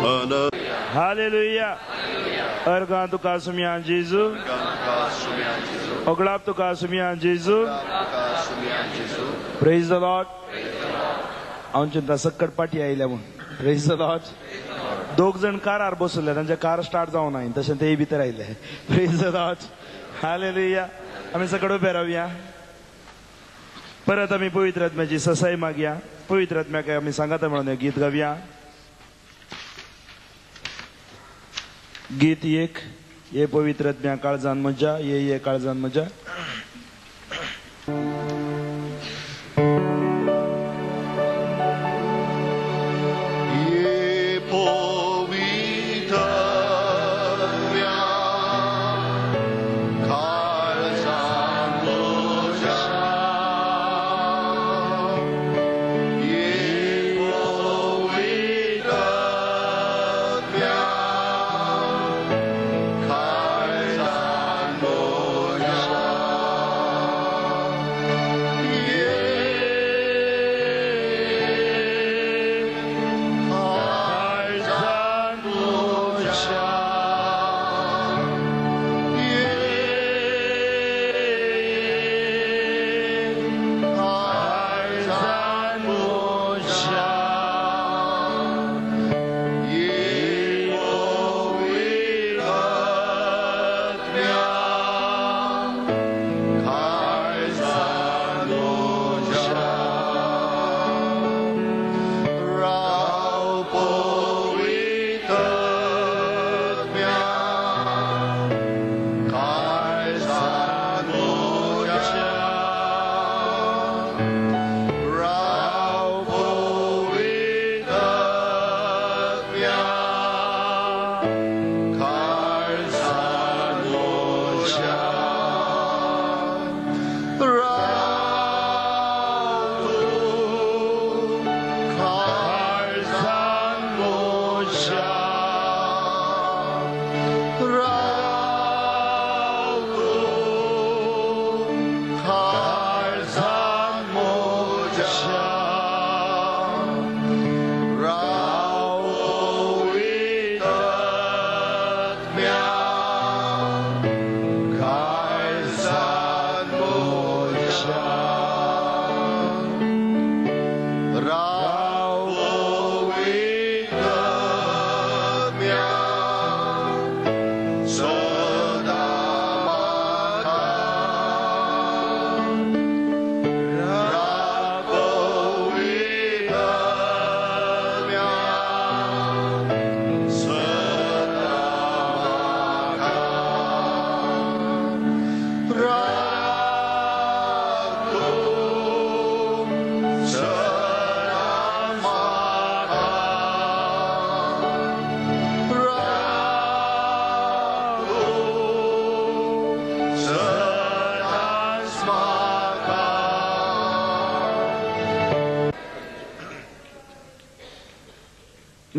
Hallelujah. अर्गां तुका सुमया जेजू, अगळाप तुका सुमया जेजू. Praise the Lord. हांव चिंता सक्कड पाटी आयल्या म्हूण. Praise the Lord. दोग जण कारार बसले, तांचे कार स्टार्ट जावं ना, तशें तेय भितर आयले. Praise the Lord. हालेलुया. आमी सकड उबे रावया. परत आमी पवित्र आत्म्याची ससाई मागया. पवित्र आत्म्याक आमी सांगाता म्हणून गीत गावया. गीत एक, ये पवित्र आत्म्या काळजान म्हज्या, ये ये काळजान म्हज्या.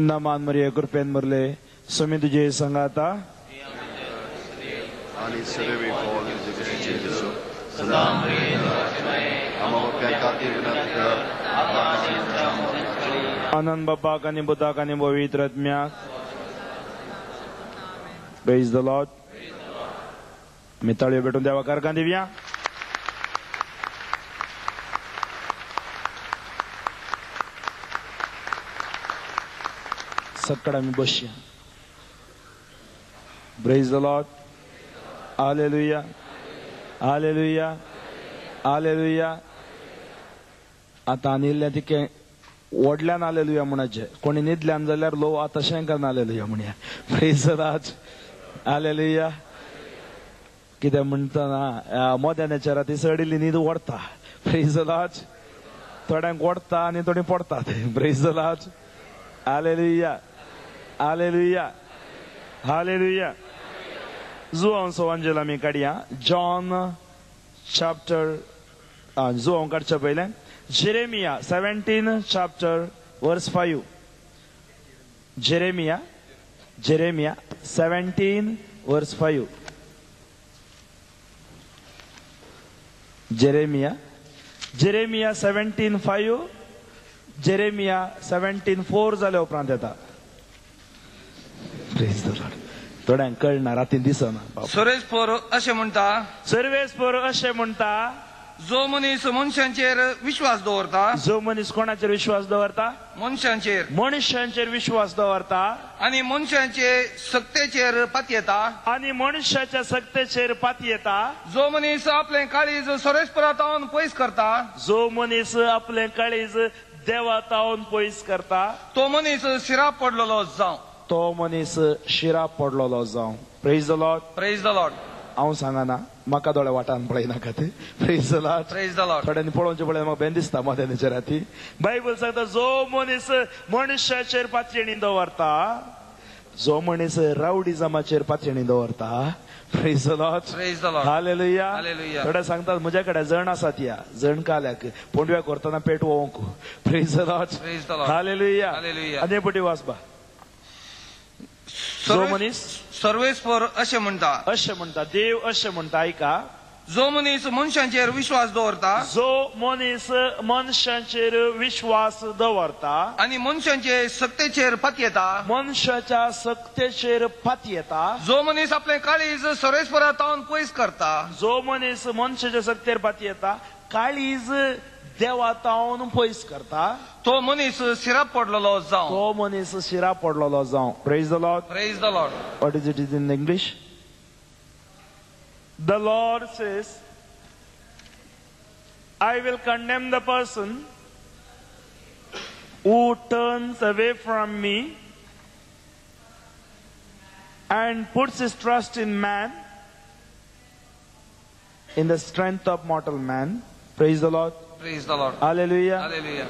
नमान मरिये कृपेन मरले, स्वामी तुझे संगाता. आनंद बापाक आनी पुताक आनी पवित्र आत्म्याक. Praise the Lord. आमी ताळयो भेटून देवा कारकां दिवया. सक्कड आमी बसया. Praise the Lord. Hallelujah, hallelujah, hallelujah. आतां आनी इल्लें तिकें व्हडल्यान हालेलुया म्हणचें. कोणी न्हिदल्यान जाल्यार लो आतां तशें करून हालेलुया म्हणया. Praise the Lord. Hallelujah. कितें म्हणटना मोद्यानाच्या राती चड इल्ली न्हीद ओडटा. Praise the Lord. थोड्यांक ओडटा आनी थोडीं पडटात. Praise the Lord. Hallelujah, hallelujah, hallelujah. Joao सोवांजेल आमी काडया. जॉन चॅप्टर, जुआंव काडच्या पयलें Jeremiah 17 chapter verse 5. Jeremiah, Jeremiah 17 verse 5. Jeremiah, Jeremiah 17:5, Jeremiah 17:4 जाल्या उपरांत येता. Praise the Lord. थोड्यांक कळना, रातीन दिसना. सर्वेस्पर अशें म्हणटा, सर्वेस्पर अशें म्हणटा, जो मनीस मनशांचेर विश्वास दवरता, जो मनीस कोणाचेर विश्वास दवरता? मनशांचेर, मनशांचेर विश्वास दवरता आनी मनशांचे सक्तेचेर पातयेता, आनी मनशाच्या सक्तेचेर पातयेता, जो मनीस आपलें काळीज सर्वेस्परा तावन पयस करता, जो मनीस आपलें काळीज देवा तावन पयस करता, तो मनीस शिरा पडलेलो जावं, तो मनीस शिरा पडलेलो जावं. Praise the Lord. Praise the Lord. हांव सांगना, म्हाका दोळे वाटान पळयनाकात. Praise the Lord. Praise the Lord. थोड्यांनी पळोवचें पळय म्हाका बेन दिसता मध्यान्हाच्या राती. बायबल सांगता, जो मनीस मनशाचेर पातयेणी दवरता, जो मनीस रावडीजमाचेर पातयेणी दवरता. Praise the Lord. Praise the Lord. Hallelujah. Hallelujah. थोडे सांगतात म्हज्या कडेन जण आसात, ह्या जण काल्याक पोंडव्या करतना पेट वोवंक. Praise the Lord. Praise the Lord. Hallelujah. Hallelujah. आनी पटी वाचपा. जो मनीस सर्वेस्पर अशें म्हणटा, अशें म्हणटा, देव अशें म्हणटा, आयका, जो मनीस मनशांचेर विश्वास दवरता, जो मनीस मनशांचेर विश्वास दवरता आनी मनशांचे सक्तेचेर पातयेता, मनशाच्या सक्तेचेर पातयेता, जो मनीस आपलें काळीज सर्वेस्परा तावन पयस करता, जो मनीस मनशाच्या सक्तेर पातयेता, काळीज देवा तावन पयस करता, तो मनीस शिरा पडलेलो जावं, तो मनीस शिरा पडलेलो जावं. Praise the Lord. Praise the Lord. What is it is in English? The Lord says, I will condemn the person who turns away from me and puts his trust in man, in the strength of mortal man. Praise the Lord. Praise the Lord. Hallelujah. Hallelujah.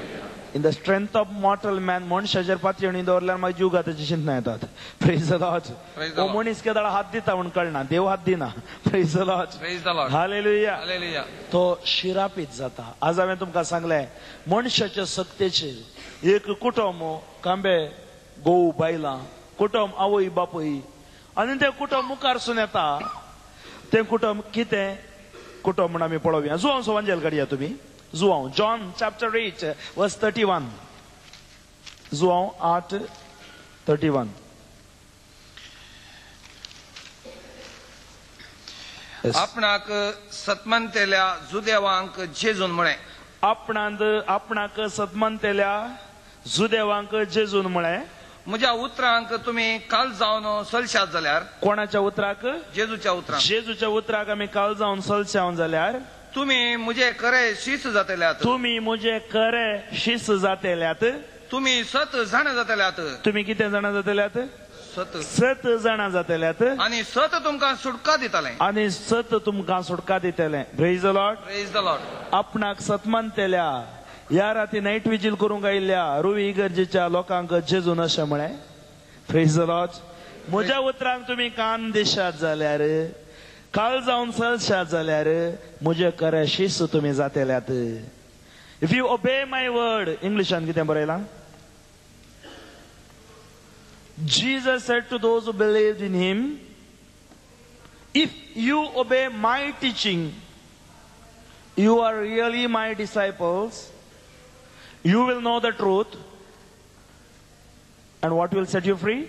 In the strength of mortal man, मनशाचेर पातयेणी दवरल्यार मागीर जीवघाताची चिंतना येतात. Praise the Lord. हो मनीस केदळा हात दिता म्हूण कळना, देव हात दिना. Praise the Lord. Praise the Lord. Hallelujah. Hallelujah. तो शिरापीत जाता. आज हांवें तुमकां सांगलें, मनशाच्या सक्तेचेर एक कुटुंब, कांबे गोव बायलां कुटुंब, आवय बापूय, आनी तें कुटुंब मुखारसून येता. तें कुटुंब कितें कुटुंब म्हूण आमी पळोवया. जुवांव सोवांजेल काडया तुमी. Joao, John chapter 8 verse 31. Joao 8:31. आपणाक सतमंतेल्या जुदेवांक जेजून म्हळें, आपणाक सतमंतेल्या जुदेवांक जेजून म्हळें, म्हज्या उतरांक तुमी काल जावन सलशात जाल्यार, कोणाच्या उतराक? जेजूच्या उतरांक. जेजूच्या उतराक आमी काल जावन सलशावन जाल्यार, तुमी म्हजे खरे शीस जातल्यात, तुमी म्हजे खरे शीस जातल्यात, तुमी सत जाणा जातल्यात, तुमी कितें जाणा जातल्यात? सत, सत जाणा जातल्यात, आनी सत तुमकां सुटका दितलें, आनी सत तुमकां सुटका दितलें. Praise the Lord. Praise the Lord. आपणाक सतमानतेल्या ह्या राती नायट विजील करूंक आयिल्ल्या रुवी इगर्जेच्या लोकांक जेजून अशें म्हळें. Praise the Lord. म्हज्या उतरांक तुमी कान दिशात जाल्यार, काल जावन सलशात जाल्यार, म्हजे खरे शीस तुमी जातल्यात. If you obey my word, इंग्लिशान कितें बरयलां? Jesus said to those who believed in him, if you obey my teaching, you are really my disciples, you will know the truth, and what will set you free?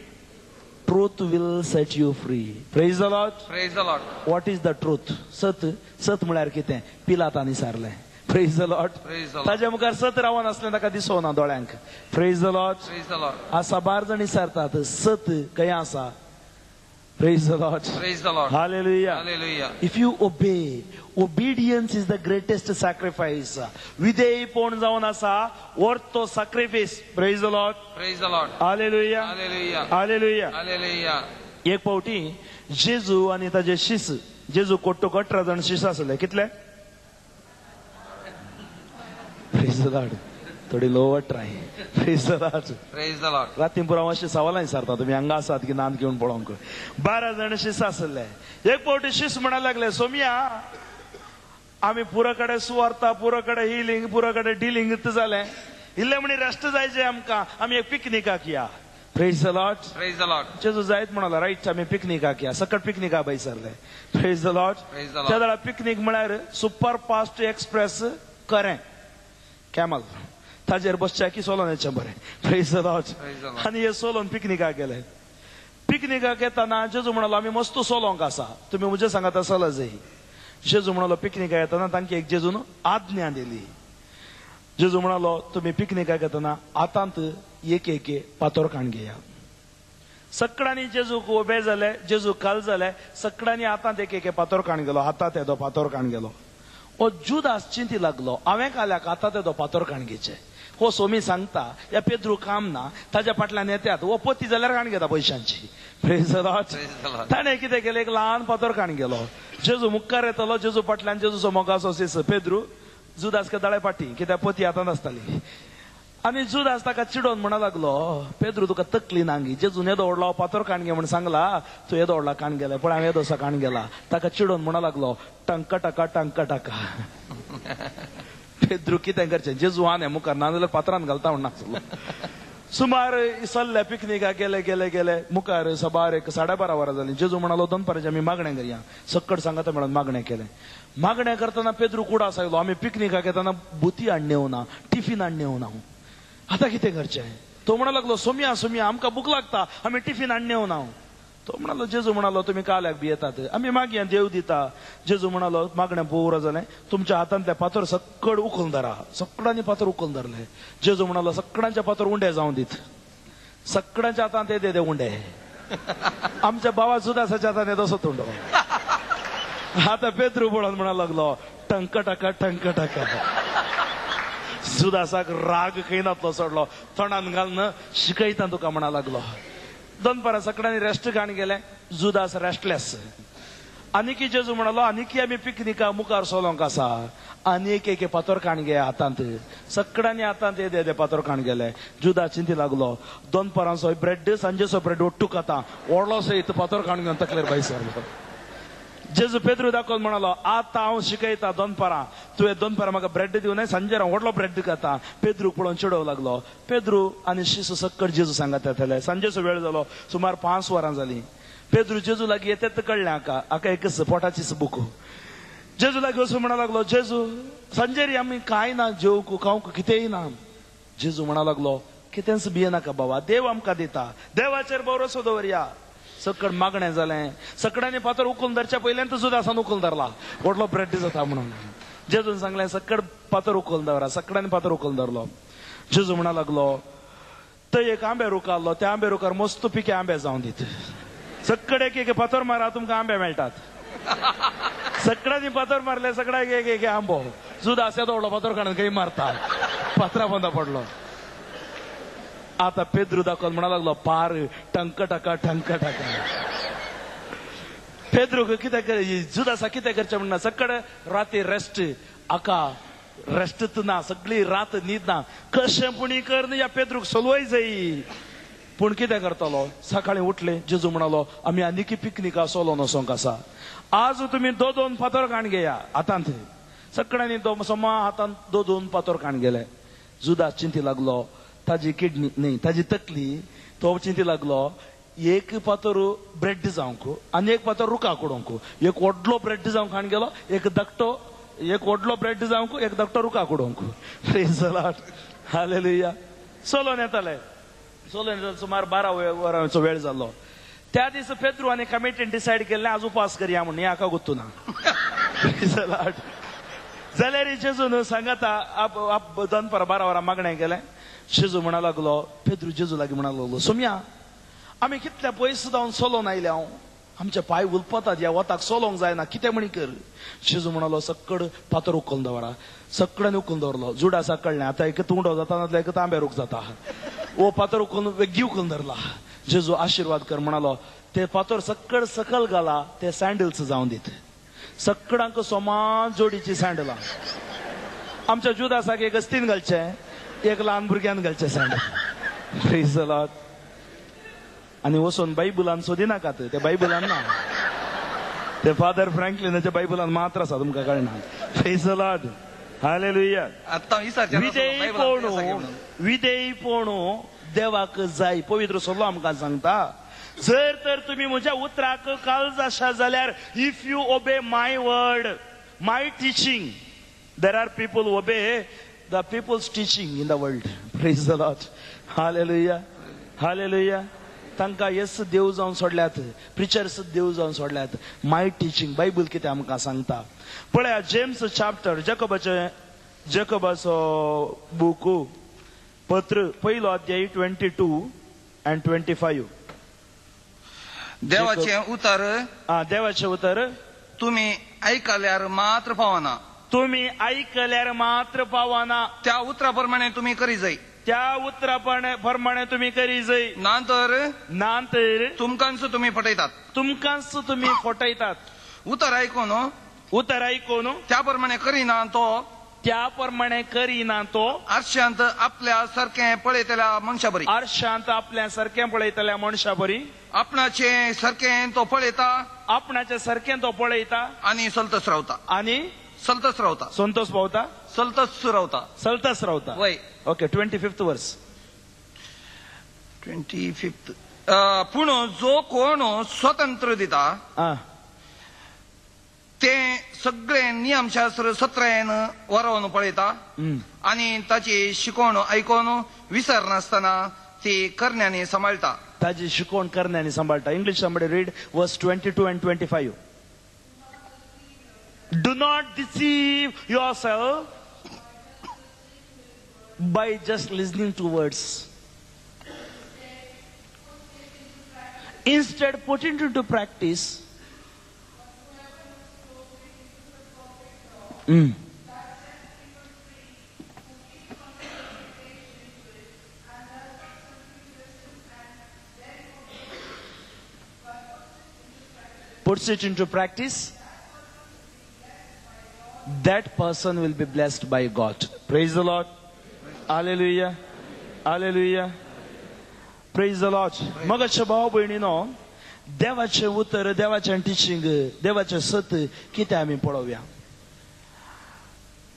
Truth will set you free. Praise the Lord. Praise the Lord. What is the truth? सत, सत म्हळ्यार कितें? पिलातांनी सारलें. Praise the Lord. Praise the Lord. ताज्या मुखार सत रावन आसलें ताका दिसोना दोळ्यांक. Praise the Lord. Praise the Lord. आज साबार जाण विचारतात सत खंय आसा? Praise the Lord. Praise the Lord. Hallelujah. Hallelujah. If you obey, obedience is the greatest sacrifice. विधेयपण जावन आसा worth तो sacrifice. Praise the Lord. Praise the Lord. Hallelujah. Hallelujah. Hallelujah. Hallelujah. एक पावटी जेजू आनी ताजे शिस, जेजू कोट्टूक 18 जाण शिस आसले. कितले? Praise the Lord. थोडी lower try. Praise the Lord. Praise the Lord. रातीन पुराव अशें सवालां विचारता तुमी हांगा आसात की नांद घेवन पळोवंक. 12 जाण शिस आसले. एक पावटी शिस म्हणा लागले, सोमया आमी पुरो कडेन सुवार्ता, पुरो कडेन हिलिंग, पुरो कडेन डिलिंग जालें, इल्लें म्हणी रेस्ट जायचे आमकां, आमी एक पिकनिकाक या. Praise the Lord. Praise the Lord. जेजू जायत म्हणालो, रायट, आमी पिकनिकाक या. सकट पिकनिका भायर सरले. Praise the Lord. Praise the Lord. त्या वेळार पिकनीक म्हळ्यार सुपर फास्ट एक्सप्रेस करें कॅमल, ताजेर बसच्या की सोलोन येचें बरें. Praise the Lord. Praise the Lord. आनी हे सोलोन पिकनिकाक गेले. पिकनिकाक येताना जेजू म्हणालो आमी मस्त सोलोंक आसा, तुमी म्हजे सांगात चला जाय. जेजू म्हणालो पिकनिकाक येताना तांकां एक जेजून आज्ञा दिली. जेजू म्हणालो तुमी पिकनिकाक येताना हातांत एक एक पातोर काण घेया. सगळ्यांनी जेजूक उबे जाले, जेजू काल जाले, सगळ्यांनी हातांत एक एक पातोर काण गेलो, हातांत येदो पातोर काण गेलो. हो जुदास चिंती लागलो, हांवें काल्याक हातांत येदो पातोर काण घेचे. हो सोमी सांगता ह्या पेद्रू काम ना, ताज्या फाटल्यान येतात, हो पती जाल्यार काण घेता पयशांची. ताणें कितें केलें, एक ल्हान पातोर काण गेलो. जेजू मुखार येतलो, जेजू फाटल्यान जेजूचो मोगाचो सीस पेद्रू, जुदास दाळे फाटी, कित्याक पती हातांत आसताली. आनी जुदास ताका चिडोवन म्हणा लागलो, पेद्रू तुका तकली नांगी, जेजून येदो व्हडलो पातोर काण घे म्हण सांगला, तूं येदो व्हडला काण गेले, पूण हांवें येदोसो काण गेला. ताका चिडोवन म्हणा लागलो टंक टाका टंक टाका. पेद्रू कितें करचें, जेजू आने मुखार ना जाल्यार पात्रान घालता म्हण नासलो. सुमार सल्ले पिकनिकाक गेले गेले गेले, मुखार सबार एक 12:30 वरां जालीं. जेजू म्हणालो दनपाराचें आमी मागणें करया. सक्कड सांगाता म्हणून मागणें केलें. मागणें करतना पेद्रू कुडास आयलो, आमी पिकनिकाक येतना बुती हाडणे येवना, टिफीन हाडणे येवना, आतां कितें करचें? तो म्हणा लागलो सोमया सोमया आमकां भूक लागता, आमी टिफीन हाडणे येवना. तो म्हणालो जेजू म्हणालो तुमी काल्याक बी येतात, आमी मागया देव दिता. जेजू म्हणालो मागणें पुरो जालें, तुमच्या हातांतले पातोर सक्कड उखलून धरा. सगळ्यांनी पातोर उखलून धरले. जेजू म्हणालो सगळ्यांच्या पातोर उंडे जावं दीत. सगळ्यांच्या हातांत येते ते उंडे, आमच्या बाबा जुदासाच्या हातांत येतो असो उंडो. आतां पेद्रू पळोवन म्हणा लागलो टंक टाका टंक टाका. जुदासाक राग खंय नातलो सोडलो, तोंडान घालून शिकयता तुका म्हणा लागलो. दनपारा सगळ्यांनी रेस्ट काण गेले, जुदास रेस्टलेस. आनीकी जेजू म्हणालो आनीकी आमी पिकनिका मुखार सोलोंक आसा, आनी एक एक पातोर काण घे हातांत. सगळ्यांनी हातांत येदे येदे पातोर काण गेले. जुदास चिंती लागलो, दनपारांचो ब्रेड सांजेचो ब्रेड ओट्टू खाता, व्हडलो सयत पातोर काण घेवन तकलेर भायर सरलो. जेजू पेद्रू दाखोवन म्हणालो आतां हांव शिकयता दनपारां, तुवें दनपारां म्हाका ब्रेड दिवं नये, सांजेर हांव व्हडलो ब्रेड खाता. पेद्रूक पळोवन चिडोवंक लागलो. पेद्रू आनी शिसू सक्कड जेजू सांगात येताले. सांजेचो वेळ जालो, सुमार 5 वरां जालीं. पेद्रू जेजू लागीं येतेच कळ्ळें हाका, हाका एकच पोटाचीच बुक. जेजू लागीं वचून म्हणा लागलो जेजू सांजेर आमी कांय ना, जेवंक खावंक कितेंय ना. जेजू म्हणा लागलो कितेंच भियेनाका बाबा, देव आमकां दिता, देवाचेर भरोसो दवरया. सकड मागणें जालें, सगळ्यांनी पातोर उखलून धरच्या पयल्यान तो जुदासान उखलून धरला, व्हडलो ब्रेड जाता म्हणून. जेजून सांगलें सकड पातोर उखलून दवरा. सगळ्यांनी पातोर उखलून धरलो. जेजू म्हणा लागलो थंय एक आंबे रूख आसलो, त्या आंबे रुखार मस्त पिके आंबे जावन दीत. सकड एक एक पातोर मारा तुमकां आंबे मेळटात. सगळ्यांनी पातोर मारले, सगळ्याक एक एक आंबो. जुदास येदो व्हडलो पातोर काडून खंय मारता, पात्रा पोंदा पडलो. आतां पेद्रू दाखोवन म्हणा लागलो पार टंक टाका टंक टाका. पेद्रूक कितें कर, जुदासा कितें करचें म्हणना. सकड राती रेस्ट, आका रेस्टच ना, सगळी रात न्हीद ना, कशें पुणी कर ह्या पेद्रूक सोलवय जाय. पूण कितें करतलो? सकाळीं उठले, जेजू म्हणालो आमी आनीकी पिकनिका सोलोन वचोंक आसा, आज तुमी 2 2 पातोर काण घेया हातांत. सगळ्यांनी समा हातांत 2 2 पातोर काण गेले. जुदास चिंती लागलो, ताजी किडनी न्ही ताजी तकली, तो चिंती लागलो एक पातोर ब्रेड जावंक आनी एक पातोर रुखाक उडोवंक. एक व्हडलो ब्रेड जावंक खाण गेलो, एक धाकटो, एक व्हडलो ब्रेड जावंक, एक धाकटो रुखाक उडोवंक. Praise the Lord, hallelujah. सोलोन येताले, सोलोन येताले, सुमार 12 वरांचो वेळ जाल्लो. त्या दीस पेद्रू आनी कमिटीन डिसायड केल्लें आज उपास करया म्हूण, हें हाका गुत्तू ना. Praise the Lord. जाल्यार जेजून सांगाता आप दनपार 12 वरां मागणें केलें. जेजू म्हणा लागलो, पेद्रू जेजू लागीं म्हणा लागलो सोमया आमी कितल्या पयस जावन सोलोन आयले, हांव आमचे पांय उलपतात, ह्या वताक सोलोंक जायना, कितें म्हणी कर. जेजू म्हणालो सक्कड पातोर उखलून दवरा. सगळ्यांनी उखलून दवरलो. जुडासाक कळ्ळें आतां एक उंडो जाता नाजाल्यार एक तांबे रूख जाता. वो पातोर उखलून वेगळी उखलून धरला. जेजू आशिर्वाद कर म्हणालो, ते पातोर सक्कड सकल घाला, ते सँडल्स जावन दीत. सगळ्यांक समान जोडीची सँडलां. आमच्या जुदासाक एक अस्तीन घालचें, एक ल्हान भुरग्यान घालचें सँडल. Praise the Lord. आनी वचून बायबलान सोदिनाकात, ते बायबलान ना, ते फादर फ्रँकलिनाच्या बायबलान मात्र आसा, तुमकां कळना. Praise the Lord, hallelujah. विधेयी पोणू देवाक जाय. पवित्र सोलो आमकां सांगता, जर तर तुमी म्हज्या उतराक काळजाशा जाल्यार, if you obey my word, my teaching, there are people obey the people's teaching in the world. Praise the Lord, hallelujah, hallelujah. तांकां येस देव जावन सोडल्यात, प्रिचर्स देव जावन सोडल्यात. माय टिचींग बायबल कितें आमकां सांगता पळया. जेम्स चॅप्टर, जेकबाचो बूक पत्र, पयलो अध्याय 22 and 25. देवाचें उतर, देवाचें उतर तुमी आयकल्यार मात्र पावना, तुमी आयकल्यार मात्र पावना, त्या उतरा प्रमाणे तुमी करी जाय, त्या उतरा प्रमाणे तुमी करी जाय, ना तर ना तर तुमकांच तुमी फटयतात, तुमकांच तुमी फटयतात. उतर आयकून, उतर आयकून त्या प्रमाणे करीना तो, त्या प्रमाणे करीना तो आरशांत आपल्या सारकें पळयतल्या मनशा बरी, आरशांत आपल्या सारकें पळयतल्या मनशा बरी, आपणाचे सारकें तो पळयता, आपणाचे सारकें तो पळयता आनी सलतस रावता, आनी सलतस रावता, संतोष पावता, सलतस रावता, सलतस रावता. वय. Okay, 25th verse. 25th. पूण जो कोण स्वतंत्र दिता ते सगळे नियमशास्त्र सत्रायन वरोवन पळयता आनी ताची शिकवण आयकून विसरनासतना ती करण्यांनी सांबाळटा, ताची शिकवण करण्यांनी सांबाळटा. English somebody read verse 22 and 25. Do not deceive yourself by just listening to words. Instead, put it into practice. Puts it into practice, that person will be blessed by God. Praise the Lord. Hallelujah. Hallelujah. Praise the Lord. मगाच्या भाव भयणीनो, देवाचें उतर, देवाचें teaching, देवाचें सत कितें आमी पळोवया.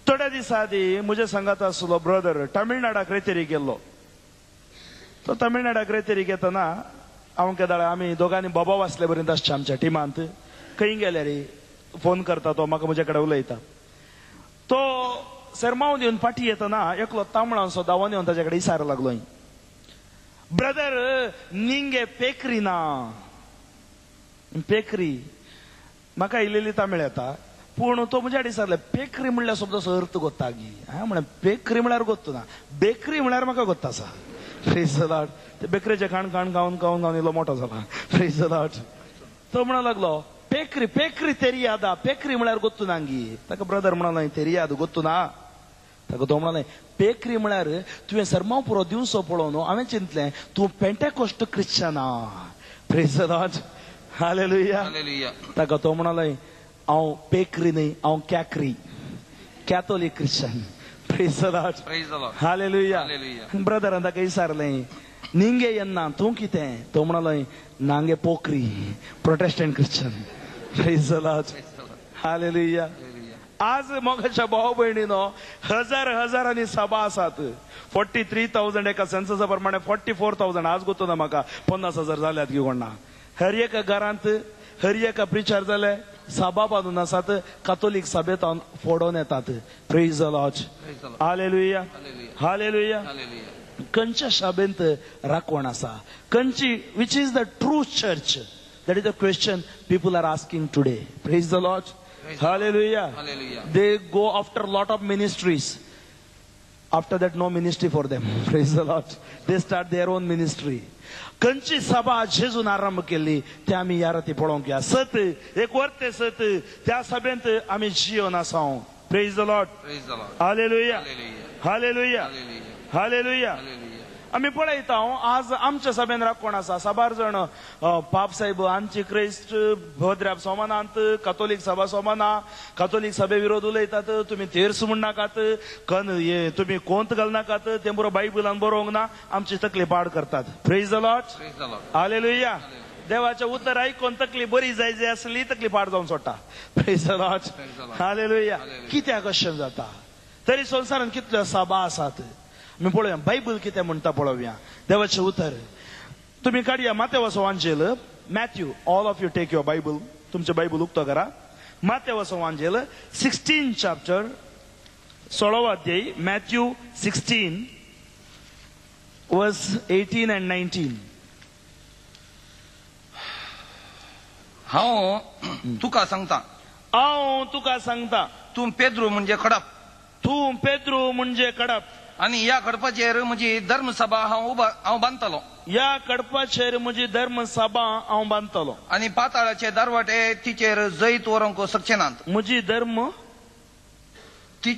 थोड्या दिसा आदीं म्हज्या सांगात आसलो ब्रदर तामिळनाडाक रेतेरी गेल्लो. तो तामिळनाडाक रेतेरी येतना हांव केदाळ आमी दोगांनी बाबा वाचले पर्यंत आसचे आमच्या टिमांत. खंय गेल्यार फोन करता तो म्हाका, म्हजे कडेन उलयता. तो सरमाव दिवन फाटी येतना एकलो तांबडांसो धांवन येवन ताजे कडेन इसार लागलो, ब्रदर निंगे पेकरी ना. पेकरी म्हाका इल्ली तामीळ येता, पूण तो म्हज्या कडेन विचारले पेकरी म्हणल्यार शब्दाचो अर्थ गोत्ता गी? हांवें म्हणलें बेकरी म्हळ्यार गोत्तू ना, बेकरी म्हळ्यार म्हाका गोत्ता आसा. Praise the Lord. ते बेकरेचें खाण खाण खावन खावन खावन इल्लो मोटो जाला. Praise the Lord. तो म्हणूंक लागलो पेकरी पेकरी तेरियादा, पेकरी म्हळ्यार गोत्तू ना गी? ताका ब्रदर म्हणलो तेरियाद गोत्तू ना. ताका तो म्हणलें पेकरी म्हळ्यार तुवें सरमाव पुरो दिवसो पळोवन हांवें चिंतलें तूं Pentecost क्रिश्चना. Praise the Lord. Hallelujah. ताका तो म्हणलें हांव पेकरी न्हय, हांव कॅकरी, Catholic Christian. Praise the Lord. Hallelujah. Brethren ताका विचारलें निंगे येन्ना तूं कितें? तो म्हणलो नांगे पोकरी, Protestant Christian. Praise the Lord. Hallelujah. आज मोगाच्या भाव भयणीनो हजार हजारांनी सभा आसात. 43,000 एका सेन्ससा प्रमाणे 44,000 आज गोतो ना म्हाका 50,000 जाल्यात की कोण ना. हर एका घरांत हर एका प्रिचार जाले सभा बांदून आसात, कातोलीक सभेंत फोडोवन येतात. Praise the Lord. Hallelujah. Hallelujah. खंयच्या सभेंत राखवण आसा? खंयची, which is the true church? That is the question people are asking today. Praise the Lord. Hallelujah. They go after lot of ministries. After that, no ministry for them. Praise the Lord. They start their own ministry. खंयची सभा जेजून आरंभ केली ते आमी ह्या राती पळोवंक या. सत एक वर्ते सत त्या सभेंत आमी जियोन आसा. Praise the Lord. Hallelujah. Hallelujah. Hallelujah. आमी पळयता आज आमच्या सभेन राखण आसा. साबार जण पाप साहेब आमची क्रिस्त भद्राप सोमानांत कातोलीक सभा सोमाना कातोलीक सभे विरोध उलयतात. तुमी तेर्स म्हणनाकात, कन हे तुमी कोंत घालनाकात, तें बरो बायबलान बरोवंक ना, आमची तकली पाड करतात. Praise the Lord. Hallelujah. देवाचें उतर आयकून तकली बरी जाय जाय आसली तकली पाड जावन सोडटा. Praise the Lord. Hallelujah. कित्याक अशें जाता? तरी संवसारांत कितल्यो सभा आसात आमी पळोवया. बायबल कितें म्हणटा पळोवया. देवाचें उतर तुमी काडया. मातेवाचो वांजेल, Matthew. All of you take your Bible. तुमचें बायबल उक्तो करा. मातेवाचो वांजेल 16 चॅप्टर 16 अध्याय, मॅथ्यू 16 वर्स 18 and 19. हांव तुका सांगता, हांव तुका सांगता, तूं पेद्रू म्हणजे खडप, तूं पेद्रू म्हणजे खडप, आनी ह्या खडपाचेर म्हजी धर्मसभा हांव बांदतलो, ह्या खडपाचेर म्हजी धर्मसभा हांव बांदतलो, आनी पाताळाचे दरवाटे तिचेर जैत व्हरूंक शकचे नात. म्हजी धर्म ती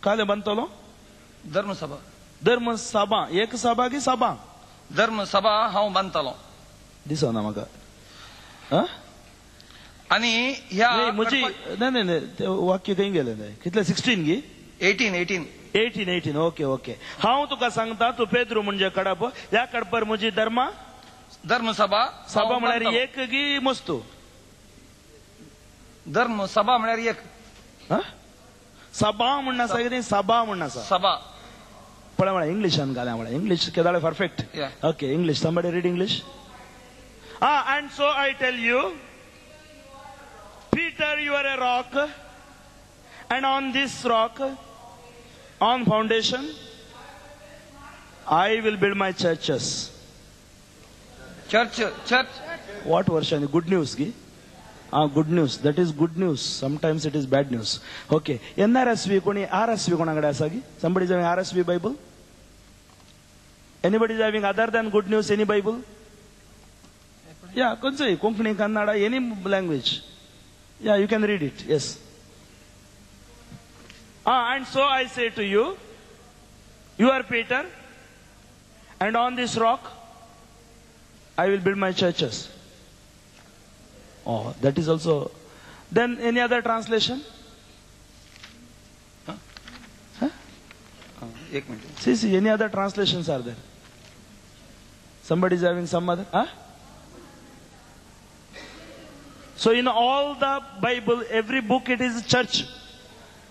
काले बांदतलो धर्मसभा, धर्मसभा एक सभा की सभा, धर्मसभा हांव बांदतलो. दिसना म्हाका. आनी ह्या म्हजी नाही नाही वाक्य खंय गेलें? कितले 16 गी? 18 18 18 18. Okay okay. हांव तुका सांगता, तूं पेद्रू म्हणजे खडप, ह्या खडपार म्हजी धर्मा धर्मसभा, सभा म्हळ्यार एक गी मस्तू, धर्मसभा म्हळ्यार एक, सभा म्हण आसा कितें, सभा म्हण आसा, सभा. पळय म्हळ्यार इंग्लिशान घाल्या, म्हळ्यार English केदाळे perfect. Okay, English, somebody read English. And so I tell you, Peter, you are a rock, and on this rock, on foundation, I will build my churches. Church, church. What version? Good news, gi? Good news. That is good news. Sometimes it is bad news. Okay. NRSV koni, RSV kona kade asa gi? Somebody is having RSV Bible? Anybody is having other than good news any Bible? Yeah, konse Konkani, Kannada, any language. Yeah, you can read it. Yes. And so I say to you, you are Peter, and on this rock I will build my churches. Oh, that is also. Then any other translation? Huh? Huh? Ek minute. See, any other translations are there? Somebody is having some other? Huh? So in all the Bible, every book it is church.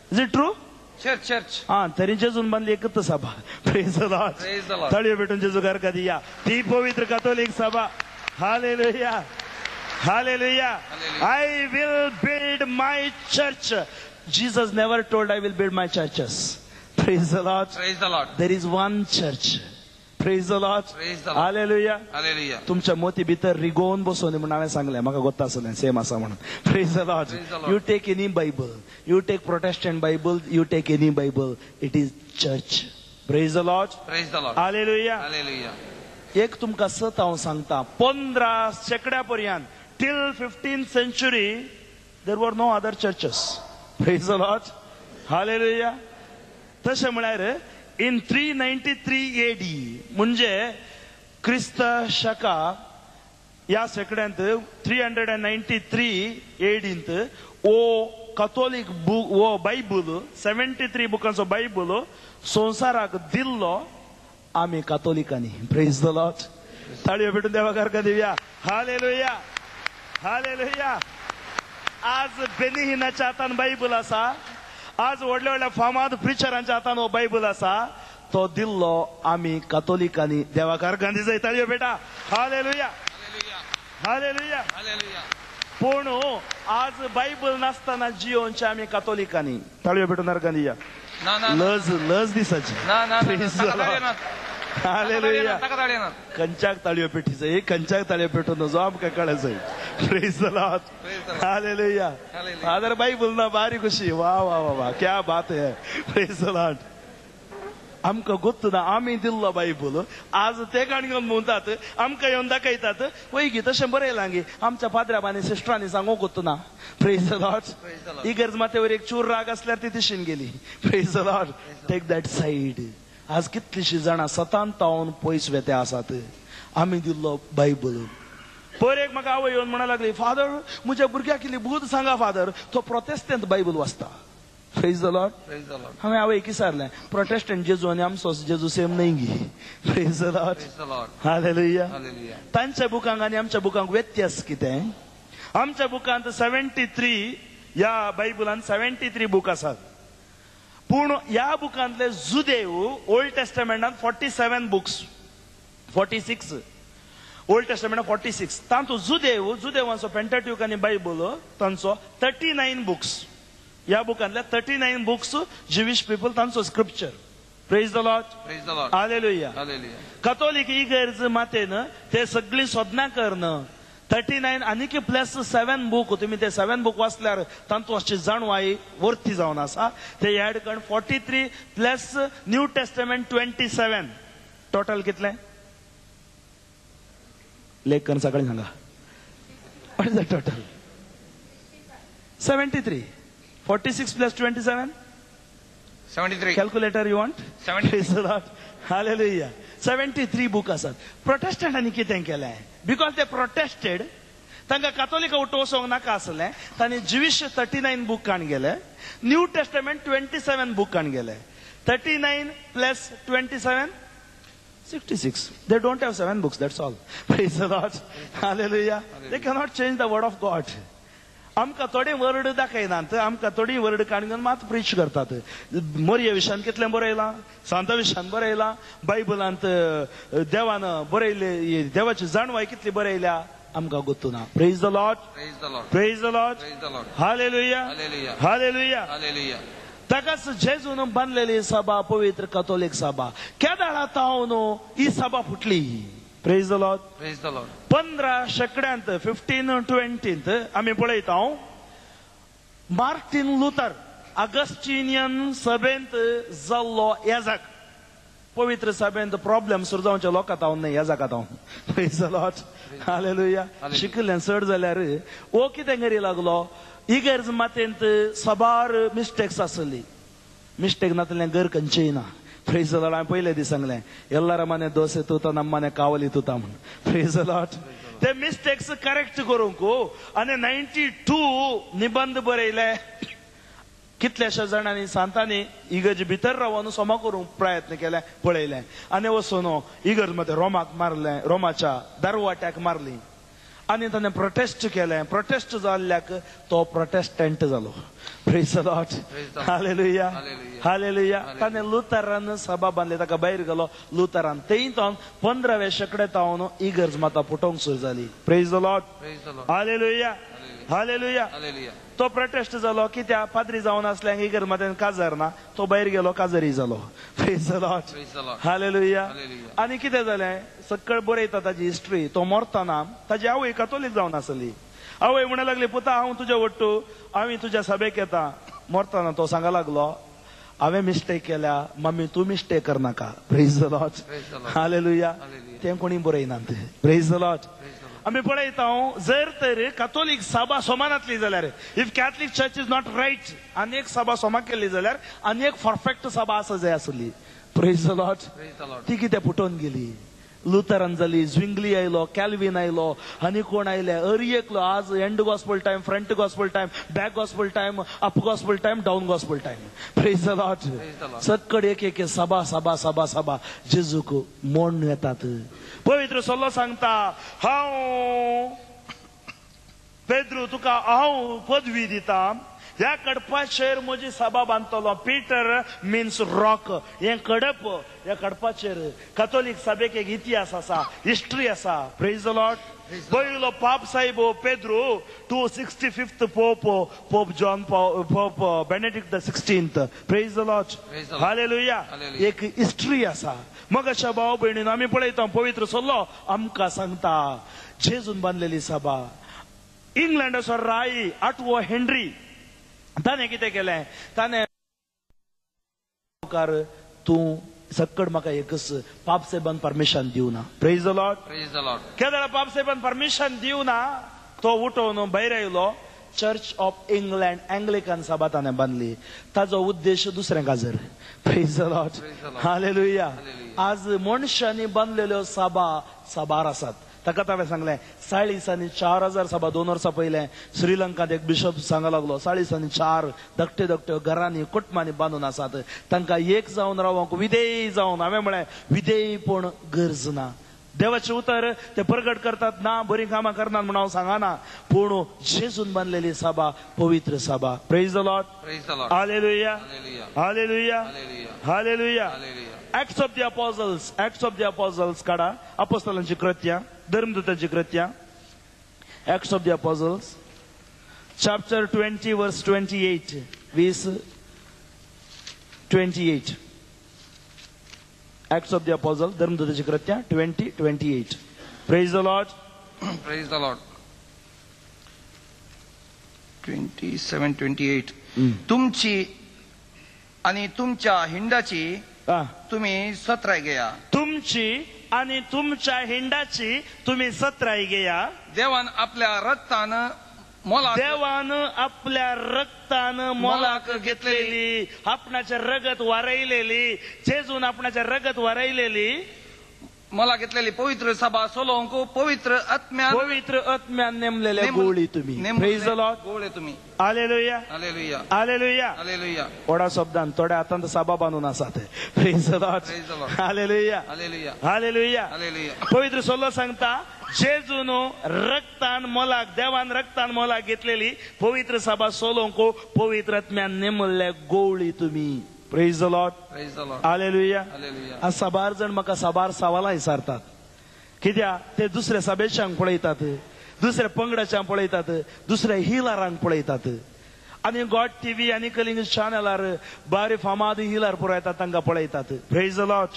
Is it true? Church, church. तरी जेजून बांधली एकच सभा. Praise the Lord. Praise the Lord. ताळयो भेटून जेजू घरका दिया. ती पवित्र कातोलिक सभा. Hallelujah. Hallelujah. I will build my church. Jesus never told I will build my churches. Praise the Lord. Praise the Lord. There is one church. Praise the Lord. Praise the Lord. Hallelujah. Hallelujah. तुमच्या मोती भितर रिगोवन बसोवन म्हणून हांवें सांगलें, म्हाका गोत्ता आसलें same आसा म्हणून. Praise the Lord. You take any Bible, you take Protestant Bible, you take any Bible, it is church. Praise the Lord. Praise the Lord. Hallelujah. Hallelujah. एक तुमकां सत हांव सांगता, 15 शेंकड्या पर्यंत, till 15th century there were no other churches. Praise the Lord. Hallelujah. तशें म्हळ्यार in 393 AD, म्हणजे क्रिस्त शका ह्या शेंकड्यांत 393 AD ओ कथोलीक बूक, ओ बायबल, 73 बुकांचो बायबल संवसाराक दिल्लो आमी कातोलिकांनी. Praise the Lord. ताळयो भेटून देवा सारका दिवया. हालेलुया. हालेलुया. आज बेनिहिनाच्या हातान बायबल आसा, आज व्हडल्या व्हडल्या फामाद प्रिचरांच्या हातान हो बायबल आसा, तो दिल्लो आमी कातोलिकांनी. देवाकार गांधी जाय ताळयो बेटा. हालेलुया. हालेलुया. पूण आज बायबल नासतना जियोनचे आमी कातोलिकांनी. ताळयो भेटून गांधी. लज लज दिसाची. हालेलुया. कंचाक ताळयो पेटीचो, एक कंचाक ताळयो पेटून जो आमकां कळायचो. Praise the Lord. Hallelujah. Father Bible ना भारी खुशी. वा वा वा वा, क्या बात है. Praise the Lord. आमकां गोत्त ना आमी दिल्लो बायबल, आज ते काण घेवन म्हणटात, आमकां येवन दाखयतात, वय गी तशें बरयलां गी, आमच्या पाद्र्याब आनी सिस्टरांनी सांगूंक गोत्त ना. Praise the Lord. इगर्ज माथ्यावर एक चूर राग असल्यार ती तिशीन गेली. Praise the Lord. Take that side. आज कितलीशी जाणां सतान तावन पयस वेते आसात. आमी दिल्लो बायबल. पर एक म्हाका आवय येवन म्हणा लागली, फादर म्हज्या भुरग्याक इल्ली बूद सांगा फादर, तो प्रोटेस्टंट बायबल वाचता. Praise the Lord. हांवें आवय विचारलें, प्रोटेस्टंट जेजू आनी आमचो जेजू सेम न्हय गी? Praise the Lord. Hallelujah. तांच्या बुकांक आनी आमच्या बुकांक व्यत्यास कितें? आमच्या बुकांत 73, ह्या बायबलांत 73 बूक आसात, पूण ह्या बुकांतले जुदेव ओल्ड टेस्टमेंटांत 47 बुक्स, 46 ओल्ड टेस्टमेंटांत 46, तातूंत जुदेव, जुदेवांचो पेंटाट्यूक आनी बायबल तांचो 39 बुक्स, ह्या बुकांतले 39 बुक्स ज्युविश पीपल तांचो scripture. Praise the Lord. Hallelujah. Catholic इगर्ज मातेन ते सगळीं सोदनां करून 39 आनीक प्लस 7 बूक, तुमी ते 7 बूक वाचल्यार तांतू अशी जाणवाय वर्ती जावन आसा. ते ऍड करून 43 प्लस न्यू टेस्टमेंट 27, टोटल कितले? लेखन सकाळी सांगा. What is the total? 73. 46 plus 27? 73. Calculator you want? 73. Hallelujah. 73 book आसात. प्रोटेस्टंटांनी कितें केलें? Because they protested, तांकां कातोलिका उठोवंक नाका आसलें, तांणी जिविश 39 बूक काण गेले, न्यू टेस्टमेंट 27 बूक काण गेले. 39 plus 27 66. They don't have 7 books, that's all. Praise the Lord. Hallelujah. They cannot change the word of God. आमकां थोडे वर्ड दाखयनात, आमकां थोडी वर्ड काडून मात प्रीच करतात. मोरये विशान कितलें बरयलां, सांता विशान बरयलां, बायबलांत देवान बरयले, देवाची जाणवाय कितली बरयल्या आमकां गोत्तू ना. Praise the Lord. Praise the Lord. Hallelujah. Hallelujah. ताकाच जेजून बांदलेली सभा पवित्र कथोलीक सभा. केदाळा तावन ही सभा फुटली. Praise the Lord. Praise the Lord. 15 शेकड्यांत 1520 आमी पळयता मार्टिन लुथर ऑगस्टिनियन सभेंत जाल्लो याजक. पवित्र सभेंत प्रॉब्लेम सुरू जावचे लोकां तावन न्हय, याजका तावन. Praise the Lord. Hallelujah. शिकिल्ल्यान चड जाल्यार वो कितें करी लागलो, इगर्ज मातेंत साबार मिस्टेक्स आसली. मिस्टेक नातलें घर खंयचेय ना. Praise the Lord. हांवें पयले दीस सांगलें, एल्लार माने दोसे तुता नम्माने कावली तुता म्हूण. Praise the Lord. ते मिस्टेक्स करेक्ट करूंक आनी 92 निबंद बरयले. कितल्याश्या जाणांनी सांतांनी इगर्ज भितर रावन सोमा करूंक प्रयत्न केले, पळयलें आनी वचून इगर्ज मध्ये रोमाक मारलें, रोमाच्या दरवाट्याक मारली आनी ताणें प्रोटेस्ट केलें. प्रोटेस्ट जाल्ल्याक तो प्रोटेस्टंट जालो. Praise the Lord. Hallelujah. Hallelujah. ताणें लुथरान सभा बांदली, ताका भायर गेलो लुथरान. थंय तावन 15व्या शेंकड्या तावन इगर्ज माता फुटोवंक सुरू जाली. Praise the Lord. Hallelujah. Hallelujah. तो प्रोटेस्ट जालो कित्याक पाद्री जावन आसल्याक इगर्ज मातेन काजार ना, तो भायर गेलो, काजारी जालो. Praise the Lord. Hallelujah. आनी कितें जालें, सकळ बरयता ताजी हिस्ट्री. तो मरतना ताजी आवय कातोलीक जावन आसली. आवय म्हणूंक लागली, पुता हांव तुज्या वट्टू, हांवें तुज्या सभेक येता. मरतना तो सांगा लागलो, हांवें मिस्टेक केल्या मम्मी, तूं मिस्टेक करनाका. Praise the Lord. Hallelujah. तें कोणी बरयनात. Praise the Lord. आमी पळयता जर तर कातोलीक सभा सोमानातली जाल्यार, if Catholic church is not right, आनी एक सभा सोमा केल्ली जाल्यार आनी एक परफेक्ट सभा आसा जाय आसली. Praise the Lord. ती कितें फुटोवन गेली. लुथरान जाली, ज्विंगली आयलो, कॅल्विन आयलो, आनी कोण आयले, अरी एकलो. आज end gospel time, front gospel time, back gospel time, up gospel time, down gospel time. Praise the Lord. सक्कड एक एक सभा सभा सभा सभा जेजूक मोडून येतात. पवित्र सल्लो सांगता, हांव पेद्रू तुका हांव पदवी दिता, ह्या कडपाचेर म्हजी सभा बांदतलो. Peter means rock. हें कडप, ह्या कडपाचेर कातोलीक सभेक एक इतिहास आसा, हिस्ट्री आसा. Praise the Lord. पयलो पाप साहेब Pedro, 265th pope, Pope John Pope Benedict the 16th. Praise the Lord. Hallelujah. एक हिस्ट्री आसा. मग अशा भाव भयणीन आमी पळयता पवित्र सल्लो आमकां सांगता जेजून बांदलेली सभा. इंग्लंडाचो राय 8वो हेनरी, ताणें कितें केलें, ताणें तूं सक्कड म्हाका एकच पाप साहेबान परमिशन दिवना. Praise the Lord. केदळा पाप साहेबान परमिशन दिवना, तो उठोवन भायर आयलो. चर्च ऑफ इंग्लंड एंग्लिकन सभा ताणें बांदली. ताजो उद्देश दुसरें काजर. Praise the Lord. Hallelujah. आज मनशांनी बांदलेल्यो सभा साबार आसात. ताका हांवें सांगलें, 44,000 सभा 2 वर्सां पयलें श्रीलंकांत एक बिशप सांगा लागलो, 44 धाकट्यो धाकट्यो घरांनी कुटुंबांनी बांदून आसात. तांकां एक जावन रावंक विधेय जावन, हांवें म्हळें विधेय पूण गरज ना. देवाचें उतर ते प्रगट करतात ना, बरीं कामां करनात म्हूण हांव सांगना, पूण जेजून बांदलेली सभा पवित्र सभा. Praise the Lord. Hallelujah. Hallelujah. Hallelujah. Acts of the Apostles, Acts of the Apostles काडा, अपोस्तलांची कृत्या, धर्मदूतांची कृत्या. Acts of the Apostles chapter 20 verse 28, 20:28. Acts of the Apostles, धर्मदूतांची कृत्या 20:28. Praise the Lord. Praise the Lord. 27, 28. तुमची आणि तुमच्या हिंडाची तुम्ही सत्राय घेया. तुमची आणि तुमच्या हिंडाची तुम्ही सत्राय घेया. देवान आपल्या रक्तान मोलाक, देवान आपल्या रक्तान मोलाक घेतलेली, आपणाच्या रगत वारयलेली, जेजून आपणाच्या रगत वारयलेली मला घेतलेली पवित्र सभा सोलोंक पवित्र आत्म्यान, पवित्र आत्म्यान नेमलेले गोळी तुम्ही. प्रेज the Lord. गोळे तुम्ही. Hallelujah, hallelujah, hallelujah, hallelujah. थोड्या शब्दान थोड्या हातान सभा बांदून आसात. Praise the Lord. Hallelujah, hallelujah, hallelujah, hallelujah. पवित्र सोलो सांगता जेजून रक्तान मोलाक, देवान रक्तान मोलाक घेतलेली पवित्र सभा सोलोंक पवित्र आत्म्यान नेमल्ले गोळी तुम्ही. Praise the Lord. Praise the Lord. Hallelujah. Hallelujah. आज साबार जण म्हाका साबार सवालां विचारतात. कित्याक ते दुसऱ्या सभेच्यांक पळयतात, दुसऱ्या पंगडाच्यांक पळयतात, दुसऱ्या हिलारांक पळयतात. आनी गॉड टीव्ही आनी कलिंग चॅनलार बारी फामाद हिलार पुरयतात, तांकां पळयतात. Praise the Lord.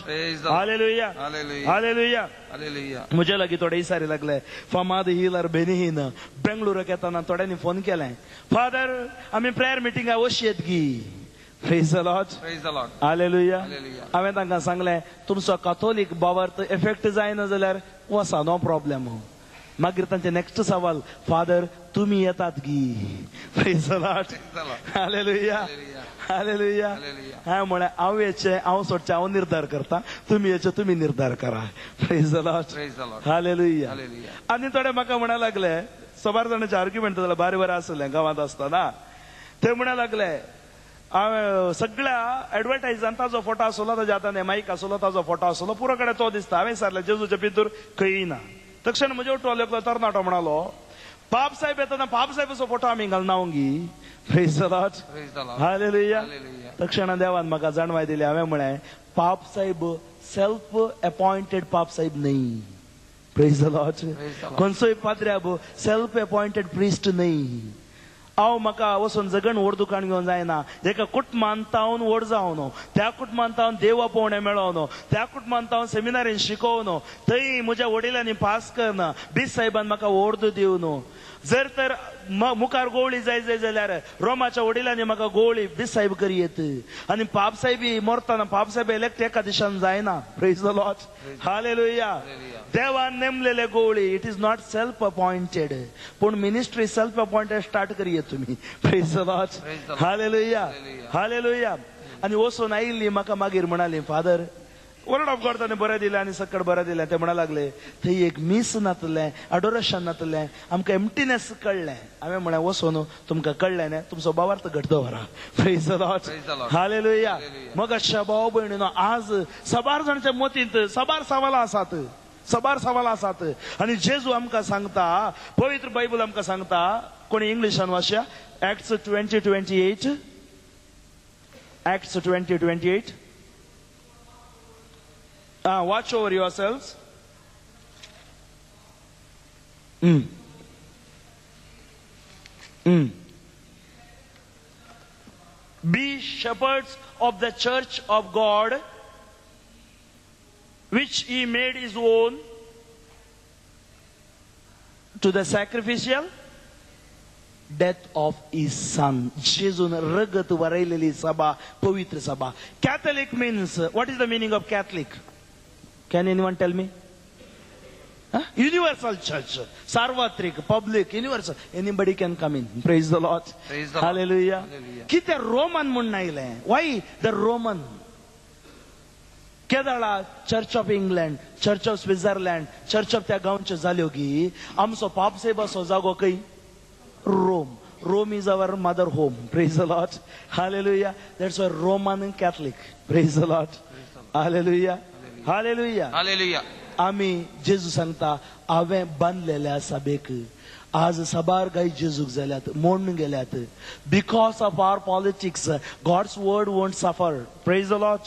Hallelujah, hallelujah, hallelujah. म्हज्या लागीं थोडे इसारी लागले फामाद हिलार बेनिहीन बेंगळुराक येतना थोड्यांनी फोन केलें, फादर आमी प्रेयर मिटिंगाक वशयेत गी. Praise the Lord. Praise the Lord. Hallelujah. Hallelujah. हांवें तांकां सांगलें तुमचो काथोलीक बावार्थ इफेक्ट जायना जाल्यार वसा, नो प्रॉब्लेम. मागीर तांचे नेक्स्ट सवाल, फादर तुमी येतात गी. Praise the Lord. Hallelujah, hallelujah. हांवें म्हळें हांव येचें हांव सोडचें हांव निर्धार करता, तुमी येचें तुमी निर्धार करा. Praise the Lord. Hallelujah. आनी थोडे म्हाका म्हणा लागले, सबार जाणांचे आर्ग्युमेंट जालें, बारी बरें आसलें गांवांत आसतना. ते म्हणा लागले हांवें सगळ्या एडवर्टायजान ताजो फोटो आसलो, ताज्या हातान मायक आसलो, ताजो फोटो आसलो, पुरो कडेन तो दिसता. हांवें विचारलें जेजूच्या पितूर खंय ना. तक्षण म्हजे उठलो एकलो तरणाटो म्हणालो, पाप साहेब येतना पाप साहेबाचो फोटो आमी घालना गी. Praise the Lord. Hallelujah. तक्षणा देवान म्हाका जाणवाय दिली. हांवें म्हळें पाप साहेब सेल्फ अपॉइंटेड पाप साहेब न्हय. Praise the Lord. खंयचोय पाद्र्याब सेल्फ अपॉइंटेड प्रिस्ट न्हय. हांव म्हाका वचून जगण व्हड दुकान घेवन जायना. एका कुटुंबान तावन व्हड जावन, त्या कुटुंबान तावन देवा पोवणें मेळोवन, त्या कुटुंबान तावन सेमिनारीन शिकोवन, थंय म्हज्या वडिलांनी पास करना, बीस साहेबान म्हाका ओर्द दिवन, जर तर मुखार गोवळी जाय जाय जाल्यार रोमाच्या वडिलांनी म्हाका गोवळी बीस साहेब करी येत. आनी पाप साहेबी मरतना पाप साहेब इलेक्ट एका दिशान जायना. Praise the Lord. Hallelujah. देवान नेमलेले गोवळी, it is not self appointed. पूण मिनिस्ट्री सेल्फ अपॉइंटेड स्टार्ट करी येत तुमी. Praise the Lord. Hallelujah, hallelujah. आनी वचून आयिल्ली म्हाका मागीर म्हणाली, फादर वर्ड ऑफ गॉड ताणें बरें दिलें आनी सकट बरें दिलें. ते म्हणा लागले थंय एक मीस नातलें, अडोरेशन नातलें, आमकां एम्प्टीनेस कळ्ळें. हांवें म्हळें वचून तुमकां कळ्ळें न्ही, तुमचो बावार्थ घट दवरा. Praise the Lord. Hallelujah. मग अशा भाव भयणीनो, आज साबार जाणांच्या मतींत साबार सवालां आसात, साबार सवालां आसात. आनी जेजू आमकां सांगता, पवित्र बायबल आमकां सांगता, कोणी इंग्लिशान वाचया, Acts 20:28, Acts 20:28. Watch over yourselves. Be shepherds of the church of God, which he made his own, to the sacrificial death of his son. जेजून रगत वरयलेली सभा, पवित्र सभा. Catholic means, what is the meaning of Catholic? Can anyone tell me? Huh? Universal church, sarvatrik, public, universal. Anybody can come in. Praise the Lord. Praise the Lord. Hallelujah. Hallelujah. Kite Roman म्हूण आयलें? Why the Roman? केदळा Church of England, Church of Switzerland, Church of त्या गांवच्यो जाल्यो गी. आमचो पाप साहेबाचो जागो खंय? Rome. Rome is our mother home. Praise the Lord. Hallelujah. That's why Roman Catholic. Praise the Lord. Hallelujah. Hallelujah. Hallelujah. आमी जेजू सांगता, हांवें बांदलेल्या सभेक आज साबार गाय जेजूक जाल्यात, मोडून गेल्यात. Because of our politics, God's word won't suffer. Praise the Lord.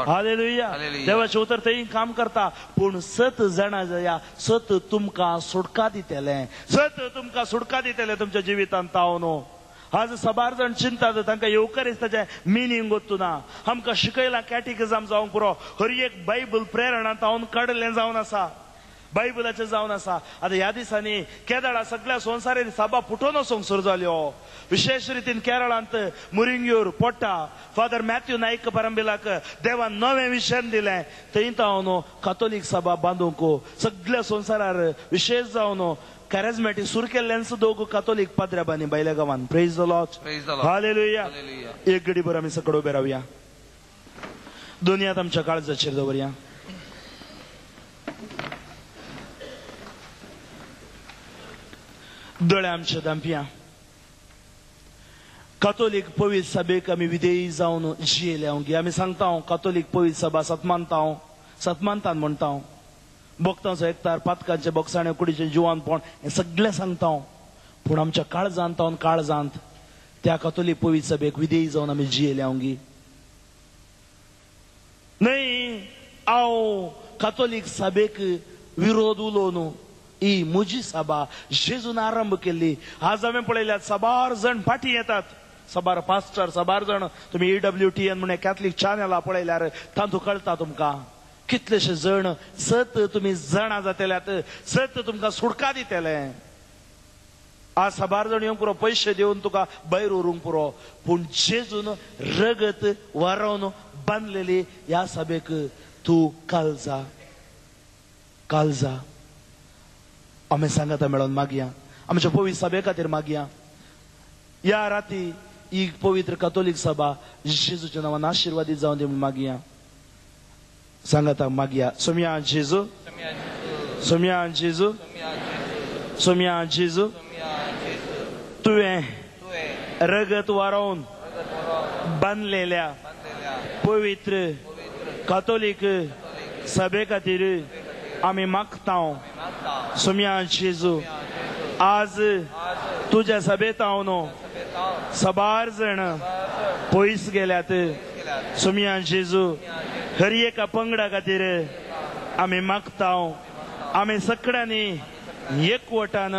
Hallelujah. देवाचें उतर थंय काम करता. पूण सत जाणा जाया, सत तुमकां सुटका दितलें, सत तुमकां सुटका दितलें तुमच्या जिवितांत तावन. आज साबार जाण चिंतात, तांकां येवकारिस्ताचें मिनींग गोत्तू ना. आमकां शिकयलां कॅटिकिजम जावंक पुरो, हर एक बायबल प्रेरणा तावन काडलें जावन आसा. बायबलाचें जावन आसा. आतां ह्या दिसांनी केदळा सगळ्या संवसारांनी सभा फुटोवन वचूंक सुरू जाल्यो. विशेश रितीन केरळांत मुरिंग्यूर पोटा फादर मॅथ्यू नायक परंबिलाक देवान नवें विशन दिलें. थंय तावन कातोलीक सभा बांदूंक सगळ्या संवसारार विशेश जावन कॅरेजमॅटीक सुरू केल्ल्यान दोग कातोलीक पाद्र्याबांनी भायल्या गांवान. Praise the Lord. Hallelujah. एक घडी भर आमी सकड उबे रावया. दुनियात आमच्या काळजाचेर दवरया. दोळे आमचे धांपया. कातोलीक पवित्र सभेक आमी विधेयी जावन जियेले. आमी सांगता कातोलीक पवित्र सभा सतमानता सतमानतान म्हणटा. भक्तांचो एकतार पातकांचे बोगसाणे कुडीचें जिवानपण हें सगळें सांगता. पूण आमच्या काळजांत तावन काळजांत त्या कातोलीक पवित्र सभेक विधेयी जावन आमी जियेले. न्हय हांव कातोलीक सभेक विरोध उलोवन ही म्हजी सभा जेजून आरंभ केल्ली. आज हांवें पळयल्यात साबार जण फाटीं येतात. साबार पास्टर साबार जण तुमी EWTN म्हणून कॅथलीक चॅनला पळयल्यार तातूंत कळटा तुमकां कितलेशे जण सत तुमी जाणा जातल्यात, सत तुमकां सुटका दितले. आज साबार जण येवंक पुरो, पयशे दिवन तुका भायर व्हरूंक पुरो, पूण जेजून रगत वारोवन बांदलेली ह्या सभेक तूं कालजा कालजा. आमी सांगाता मेळोन मागया, आमच्या पवित्र सभे खातीर मागया. ह्या राती ही पवित्र कातोलीक सभा जेजूच्या नांवान आशिर्वादीत जावन दी म्हूण मागया. सांगाता मागया. सोम्या जेजू, सोम्या जेजू, सोम्या जेजू, तुवें रगत वारोवन बांदलेल्या पवित्र कातोलीक सभे खातीर आमी मागता. सोम्या जेजू, आज तुज्या सभेत हांव साबार जण पयस गेल्यात. सोम्या जेजू, हर एका पंगडा खातीर आमी मागता. आमी सगळ्यांनी एकवटान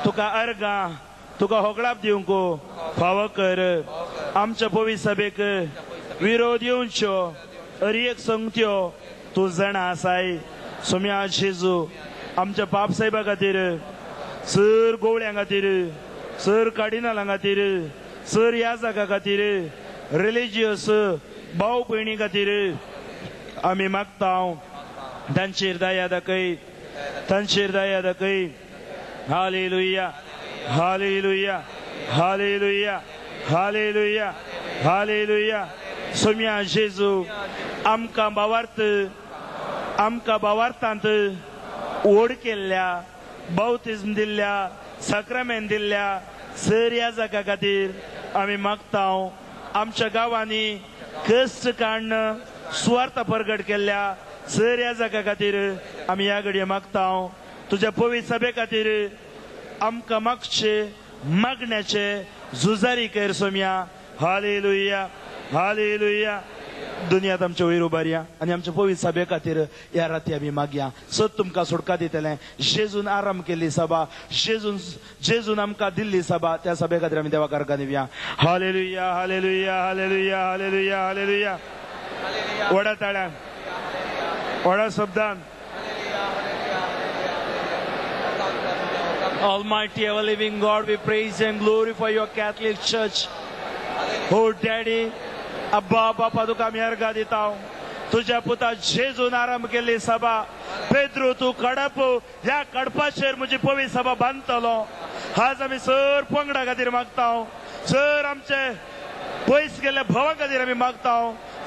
तुका अर्गां तुका होगळाप दिवंक फावो कर. आमच्या पवित्र सभेक विरोध येवच्यो हर एक संगत्यो तूं जाणा आसाय. सोम्या जेजू, आमच्या पाप साहेबा खातीर, सर गोवळ्यां खातीर, सर कार्डिनालां खातीर, सर याजका खातीर, रिलिजियस भाव भयणी खातीर आमी मागता. तांचेर दया दाखय, तांचेर दया दाखय. Hallelujah, hallelujah, hallelujah, hallelujah, hallelujah. Saumya जेजू, आमकां भावार्थ आमकां भावार्थांत ओड केल्ल्या, बाप्तिज्म दिल्ल्या, साक्रामेंत दिल्ल्या सर याजका खातीर आमी मागता. आमच्या गांवांनी कश्ट काडून सुवार्थ परगट केल्ल्या सर याजका खातीर आमी ह्या घडये मागता. तुज्या पवित्र सभे खातीर आमकां मागचे मागण्याचे झुजारी कर सोम्या. Hallelujah, hallelujah. दुनियात आमच्या वयर उबारया आनी आमच्या पवित्र सभे खातीर ह्या राती आमी मागया. सत तुमकां सुटका दितलें. जेजून आराम केल्ली सभा, जेजून आमकां दिल्ली सभा, त्या सभे खातीर आमी देवाक अर्गां दिवया. Hallelujah, hallelujah, hallelujah, hallelujah, hallelujah. व्हडा ताळ्यान, व्हडा शब्दान. Almighty ever living God, we praise and glorify your Catholic Church. Oh Daddy, अब्बा बापा तुका आमी अर्गां दिता. तुज्या पुता जेजून आरंभ केल्ली सभा, पेद्रू तूं कडप, ह्या कडपाचेर म्हजी पवित्र सभा बांदतलो. आज आमी सर पंगडा खातीर मागता. सर आमचे पयस गेल्ल्या भावां खातीर आमी मागता.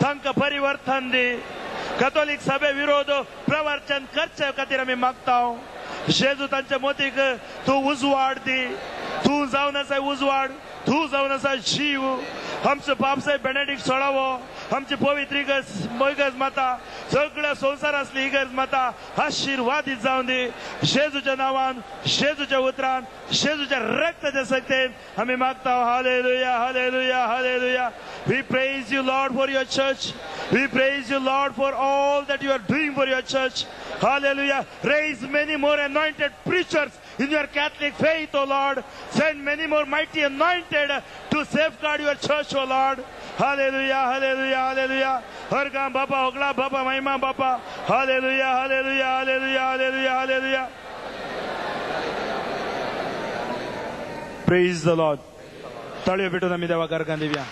तांकां परिवर्तन दी. कातोलीक सभे विरोध प्रवर्चन करचे खातीर आमी मागता. जेजू तांच्या मोतीक तूं उजवाड दी. तूं जावन आसा उजवाड, तूं जावन आसा जीव. आमचो बापसाहेब बेनेडिक्ट सोळावो, आमची पवित्र इगर्ज माता, सगळ्या संवसार आसली इगर्ज माता आशिर्वादीत जावन दी. जेजूच्या नांवान, जेजूच्या उतरान, जेजूच्या रक्ताच्या शक्तेन आमी मागता. Hallelujah, hallelujah, hallelujah. We praise you Lord for your church. We praise you Lord for all that you are doing for your church. Hallelujah. Raise many more anointed preachers in your Catholic faith, O Lord. Send many more mighty anointed to safeguard your church, O Lord. Hallelujah, hallelujah, hallelujah. हरगाम बापा, होगळा बापा, महिमा बापा, Hallelujah, hallelujah, hallelujah, hallelujah, hallelujah. Praise the Lord. ताळयो पेटून आमी देवाक अर्गां दिवया.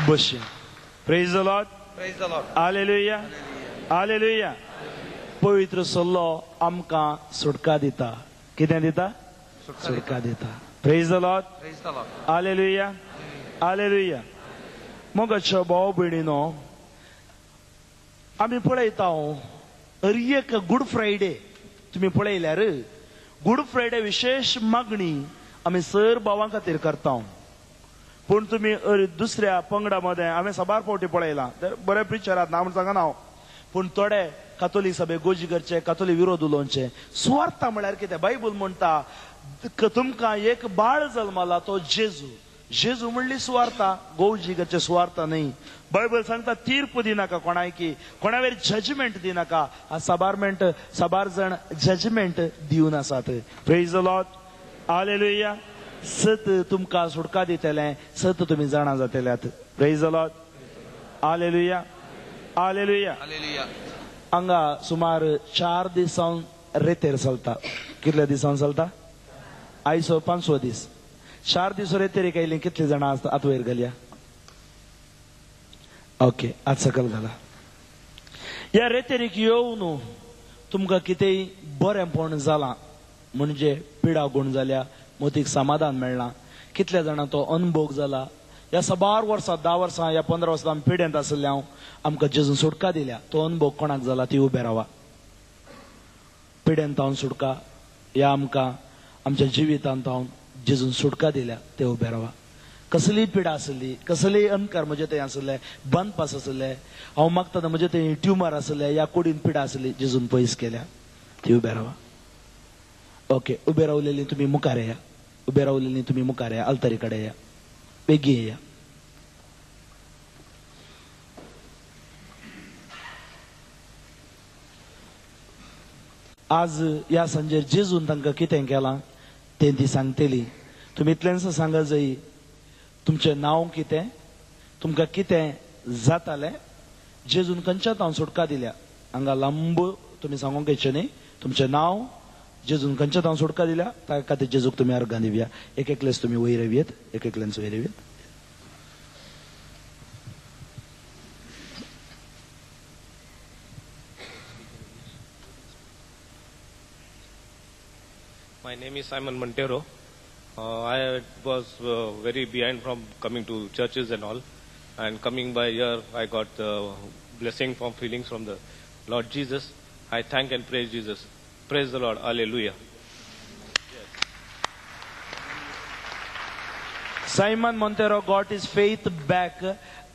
बसया. Praise the Lord. Praise the Lord. Hallelujah, hallelujah. पवित्र सल्लो आमकां सुटका दिता. कितें दिता? सुटका दिता. Praise the Lord. Praise the Lord. Hallelujah, hallelujah. मोगाच्या भाव भयणीनो, आमी पळयता हर एक गुड फ्रायडे तुमी पळयल्यार गुड फ्रायडे विशेश मागणी आमी सर भावां खातीर करता. पूण तुमी दुसऱ्या पंगडा मदें हांवें साबार फावटी पळयलां, बरे प्रिचरात ना म्हूण सांगना हांव, पूण थोडे कातोलीक सभे गोजी करचे, कातोलीक विरोध उलोवचे. सुवार्थ म्हळ्यार कितें? बायबल म्हणटा तुमकां एक बाळ जल्मला तो जेजू. जेजू म्हणली सुवार्था, गोवजी करचे सुवार्था न्हय. बायबल सांगता तीर्प दिनाका कोणायकी, कोणावेर जजमेंट दिनाका. साबार साबार जण जजमेंट दिवन आसात. Praise the Lord. Hallelujah. सत तुमकां सुटका दितलें, सत तुमी जाणा जातल्यात. Praise the Lord. Hallelujah, hallelujah. हांगा सुमार 4 दिसां रेतेर चलता. कितले दिसां चलता? आयचो 5वो दीस. 4 दीस रेतेरीक आयली कितली जाणां आसता? आत वयर घालया. ओके, आज सकल घाला. ह्या रेतेरीक येवन तुमकां कितेंय बरेंपण जालां, म्हणजे पिडा गूण जाल्या, मोतीक समाधान मेळ्ळां, कितल्या जाणां तो अनभोग जाला. ह्या साबार वर्सां, 10 वर्सां या 15 वर्सां आमी पिडेंत आशिल्ले हांव, आमकां जेजून सुटका दिल्या. तो अनभोग कोणाक जाला ती उबे रावा. पिडेंत हांव सुटका ह्या आमकां आमच्या जिवितांत हांव जेजून सुटका दिल्या ते उबे रावा. कसलीय पिडा आसली, कसलीय अंधकार म्हजे थंय आसले, बंदपास आसले, हांव मागता म्हजे थंय ट्युमर आसले, ह्या कुडीन पिडा आसली, जेजून पयस केल्या ती उबे रावा. ओके, उबे रावलेली तुमी मुखार येया, उबे रावलेली तुमी मुखार येया, आल्तारी कडेन येया, बेगीन येया. आज ह्या सांजेर जेजून तांकां कितें केलां तें ती सांगतली. तुमी इतलेंच सांगा जाय, तुमचें नांव कितें, तुमकां कितें जातालें, जेजून खंयच्यात हांव सुटका दिल्या. हांगा लांब तुमी सांगूंक येचें न्ही. तुमचें नांव, जेजून खंयच्यात हांव सुटका दिल्या, ताका खातीर जेजूक तुमी अर्गां दिवया. एक एकलेच तुमी वयर येवयेत, एक एकल्यान वयर येवयेत. My name is Simon Montero. I was very behind from coming to churches and all, and coming by here I got the blessing from feelings from the Lord Jesus. I thank and praise Jesus. Praise the Lord. Hallelujah. Yes. Simon Montero got his faith back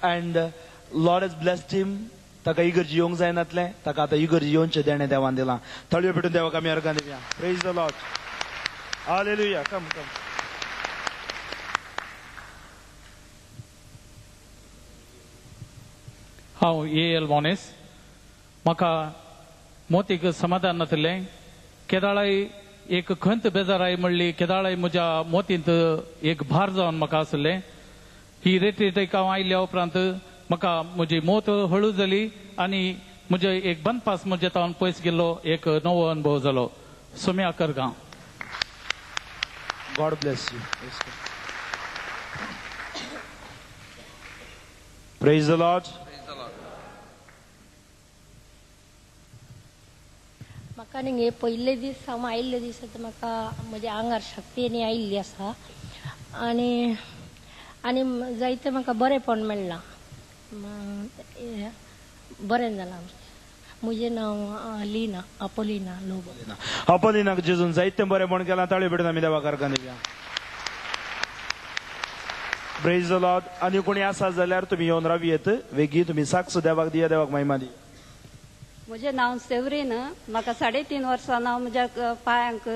and Lord has blessed him. ताका इगर्जी येवंक जायनातलें, ताका आतां इगर्जी येवचें देणें देवान दिलां. ताळयो पेटून देवाक आमी अर्गां दिवया. Praise the Lord. Hallelujah. Come, come. हांव ए एल मोनेस. म्हाका मोतीक समाधान नासलें. केदाळाय एक खंत बेजाराय म्हणली, केदाळाय म्हज्या मोतींत एक भार जावन म्हाका आसलें. ही रेट्रीट हांव आयल्या उपरांत म्हाका म्हजी मोत हळू जाली आनी म्हजे एक बनपास म्हजे तावन पयस गेल्लो एक नवो अनुभव जालो. Saumya Kargaon. God bless you. Praise the Lord. Praise the Lord. म्हाका न्ही पयले दीस हांव आयिल्ले दीस म्हाका म्हज्या आंगार शक्ती आनी आयिल्ली आसा आनी आनी जायते म्हाका बरेंपण मेळ्ळां, बरें जालां. म्हजें नांव लीना, अपोलिना लोबो. अपोलिनाक जेजून जायतें बरेंपण केलां. ताळयो पेटून आमी देवाक अर्गां दिवया. Praise the Lord. आनी कोणी आसा जाल्यार तुमी येवन रावयेत वेगीं. तुमी साक्ष देवाक दिया, देवाक महिमा दिया. म्हजें नांव सेवरीन. म्हाका 3.5 वर्सां हांव म्हज्या पांयांक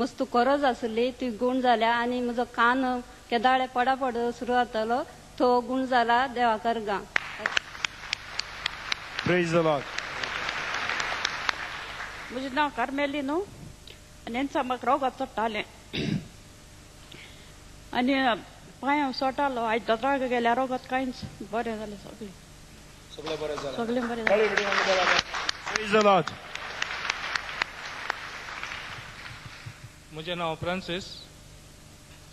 मस्त कोरोज आसली, ती गूण जाल्या आनी म्हजो कान केदाळे पडापड सुरू जातालो, तो गूण जाला. देवाक अर्गां. Praise the Lord. म्हजें नांव कार्मेली न्हू आनी हेंचा म्हाका रोगात चडटालें आनी पांयां सोटालो आयज दोतोराक गेल्यार वखद कांयच बरें जालें सगळें सगळें बरें जालें सगळें बरें जालें. Praise the Lord. म्हजें नांव फ्रांसीस.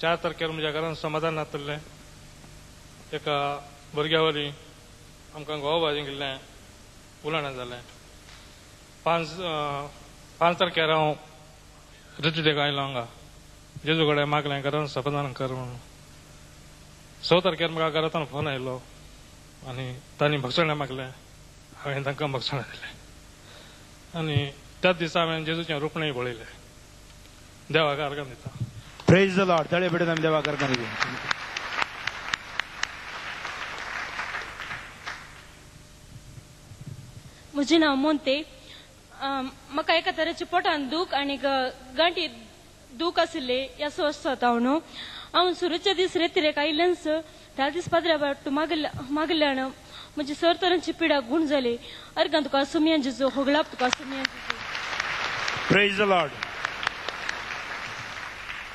4 तारखेर म्हज्या घरान समाधान नातलें. एका भुरग्या वरी आमकां घोवा जिंकिल्लें उलोवणें जालें. 5 तारखेर हांव रितीक आयलो हांगा जेजू कडेन मागलें घरान समाधान कर म्हणून. 6 तारखेर म्हाका घरांतल्यान फोन आयलो आनी तांणी भक्षणें मागलें. हांवें तांकां भक्षणें दिलें आनी त्याच दिसा हांवें जेजूचें रुपणें पळयलें. देवाक अर्गां दिता. Praise the Lord. तळे भेटून आमी देवाक अर्गां दिवया. म्हजें नांव मोंते. म्हाका एका तरेचे पोटान दूख आनी गांठी दूख आशिल्ले ह्या अस्वस्थ हांव न्हू. हांव सुरूच्या दीस रेतिरेक आयिल्लेंच त्या दीस पाद्र्या वाट मागल्यान म्हजी सर तरांची पिडा गूण जाली. अर्गां तुका सुमयान जेजू, होगळाप तुका सुमयान जेजू. Praise the Lord.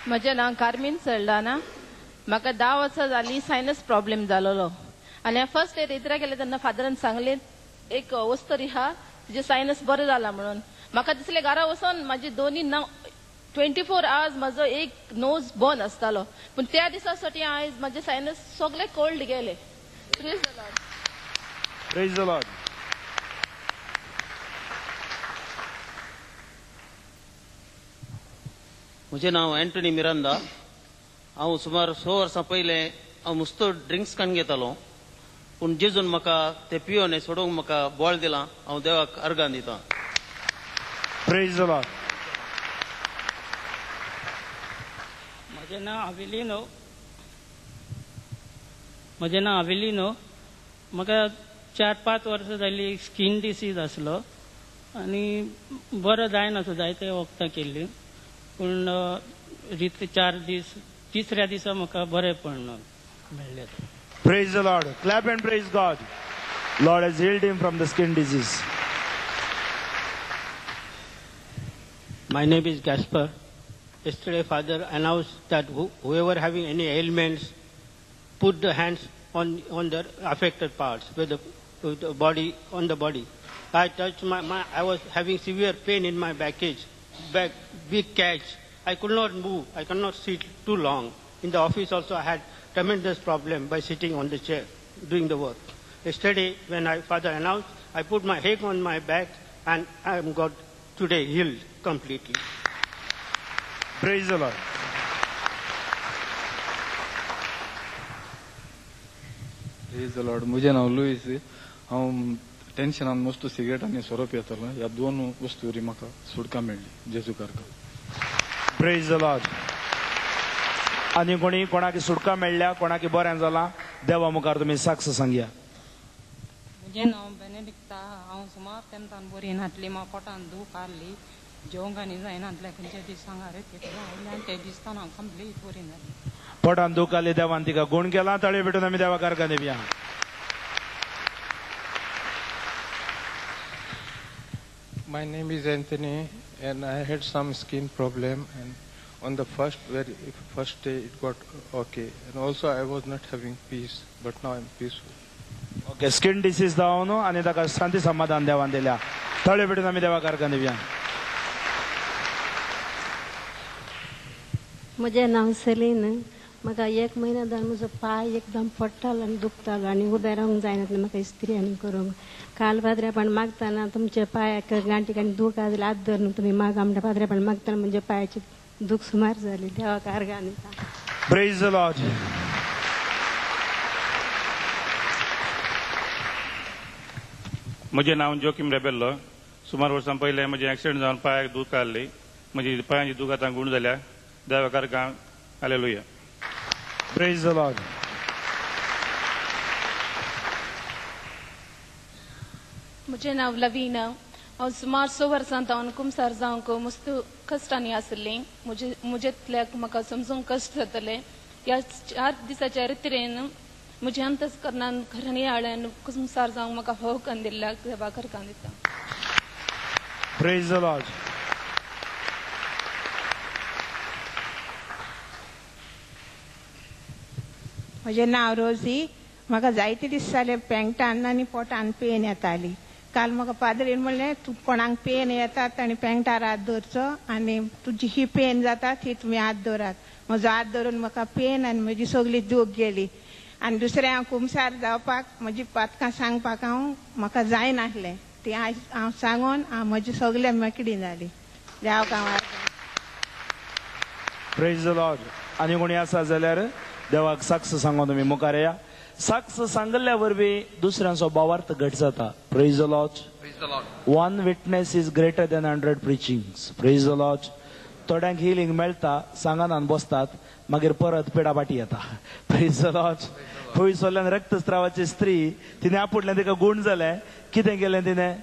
म्हजें नांव कार्मीन सल्डाना. म्हाका 10 वर्सां जालीं सायनस प्रॉब्लेम जालोलो आनी हांव फर्स्ट डे रेत्रा गेलें तेन्ना फादरान सांगलें एक वस्तरी आहा तुजें सायनस बरें जालां म्हणून. म्हाका दिसलें घरा वचोन म्हाजी दोनी नांव 24 आवर्स म्हजो एक नोज बंद आसतालो, पूण त्या दिसा साठी आयज म्हजे सायनस सगळे कोल्ड गेले. Praise the Lord. Praise the Lord. म्हजें नांव एंटनी मिरांदा. हांव सुमार 6 वर्सां पयलें हांव मुस्तो ड्रिंक्स काडून घेतालो, पूण जेजून म्हाका ते पियोने सोडोवंक म्हाका बळ दिलां. हांव देवाक अर्गां दितां. Praise the Lord. म्हजें नांव आविलिनो. म्हजें नांव आविलिनो. म्हाका 4-5 वर्सां जालीं स्कीन डिसीज आसलो आनी बरो जायनासो, जायते वखदां केल्लीं, पूण रीत 4 दीस तिसऱ्या दिसा म्हाका बरेंपण मेळ्ळें. Praise the Lord. Clap and praise God. Lord has healed him from the skin disease. My name is Gaspar. Yesterday Father announced that whoever having any ailments, put the hands on their affected parts, with the body, on the body. I touched my I was having severe pain in my back, big catch. I could not move. I could not sit too long. In the office also I had tremendous problem by sitting on the chair doing the work. Yesterday when Father announced, I put my head on my back and I am got today healed completely. Praise the Lord. Praise the Lord. म्हजें नांव Luis. हांव टेन्शनान मस्त cigarette आनी सोरो पियेतालो. ह्या दोन वस्तूरी म्हाका सुटका मेळ्ळी जेजू कारका. Praise the Lord. आनी कोणी कोणाक सुटका मेळ्ळ्या, कोणाक बरें जालां, देवा मुखार तुमी साक्ष सांगया. म्हजें नांव बेनेडिक्ता. हांव सुमार तेमतान बरी नातली, म्हाका पोटान दूख आहली, जेवंक आनी जायनातलें. खंयच्या दीस हांगा रे आयलें आनी ते दिसताना हांव कंप्लीट बरी जालें. पोटान दूख आहली, देवान तिका गूण केला. ताळयो भेटून आमी देवा कारकां दिवया. My name is Anthony and I had some skin problem, and on the first day it got okay, and also I was not having peace, but now I am peaceful. Okay, skin disease जावन आनी ताका शांती समाधान देवान दिल्या. ताळयो भेटून आमी देवा कारकां दिवया. म्हजें नांव सेलीन. म्हाका 1 म्हयनो जावन म्हजो पांय एकदम पडटालो आनी दुखतालो आनी उबें रावंक जायनासलें म्हाका इस्त्री आनी करूंक. काल पाद्रेपण मागतना तुमच्या पांयाक गांठीक आनी दूख आसली, हात धरून तुमी मागा म्हणटा. पाद्रेपण मागतना म्हज्या पांयाची दूख सुमार जाली. देवाक आर्गां दिता. Praise the Lord. म्हजें नांव जोकीम रेबेल्लो. सुमार वर्सां पयलें म्हजें एक्सिडंट जावन पांयाक दूख आहली. म्हजी पांयांची दूख आतां गूण जाल्या. देवाक आर्गां. Hallelujah. Praise the Lord. म्हजें नांव लवीना. हांव सुमार 6 वर्सां तावन कुमसार जावंक मस्त कश्टांनी आशिल्लें. म्हजेंतल्याक म्हाका समजूंक कश्ट जातले. ह्या 4 दिसाच्या रितरेन म्हजें अंतस्करणान खऱ्यांनी हाडलें. कुमसार जावंक म्हाका हो करून दिल्ल्याक देवाक आर्गां दिता. Praise the Lord. म्हजें नांव रोजी. म्हाका जायते दीस जाले पेंगटान आनी पोटान पेन येताली. काल म्हाका पाद्रीन म्हणलें तूं कोणाक पेन येता ताणी पेंगटार हात दवरचो आनी तुजी ही पेन जाता ती तुमी हात दवरात. म्हजो हात दवरून म्हाका पेन आनी म्हजी सगळी दूख गेली. आनी दुसरें हांव कुमसार जावपाक म्हजी पातकां सांगपाक हांव म्हाका जायनासलें, ती आयज हांव सांगून हांव म्हजी सगळें मेकळी जाली. देवाक हांव प्रेज the Lord. आनी कोणी आसा जाल्यार देवाक साक्ष सांगो तुमी मुखार या. साक्ष सांगल्ल्या वरवीं दुसऱ्यांचो भावार्थ घट जाता. Praise the Lord. One witness is greater than 100 preachings. Praise the Lord. थोड्यांक हिलींग मेळटा, सांगानान बसतात, मागीर परत पेडा पाटी येता. Praise the Lord. पयसुल्ल्यान रक्तस्रावाची स्त्री तिणें आपोडलें, तिका गूण जालें. कितें केलें तिणें?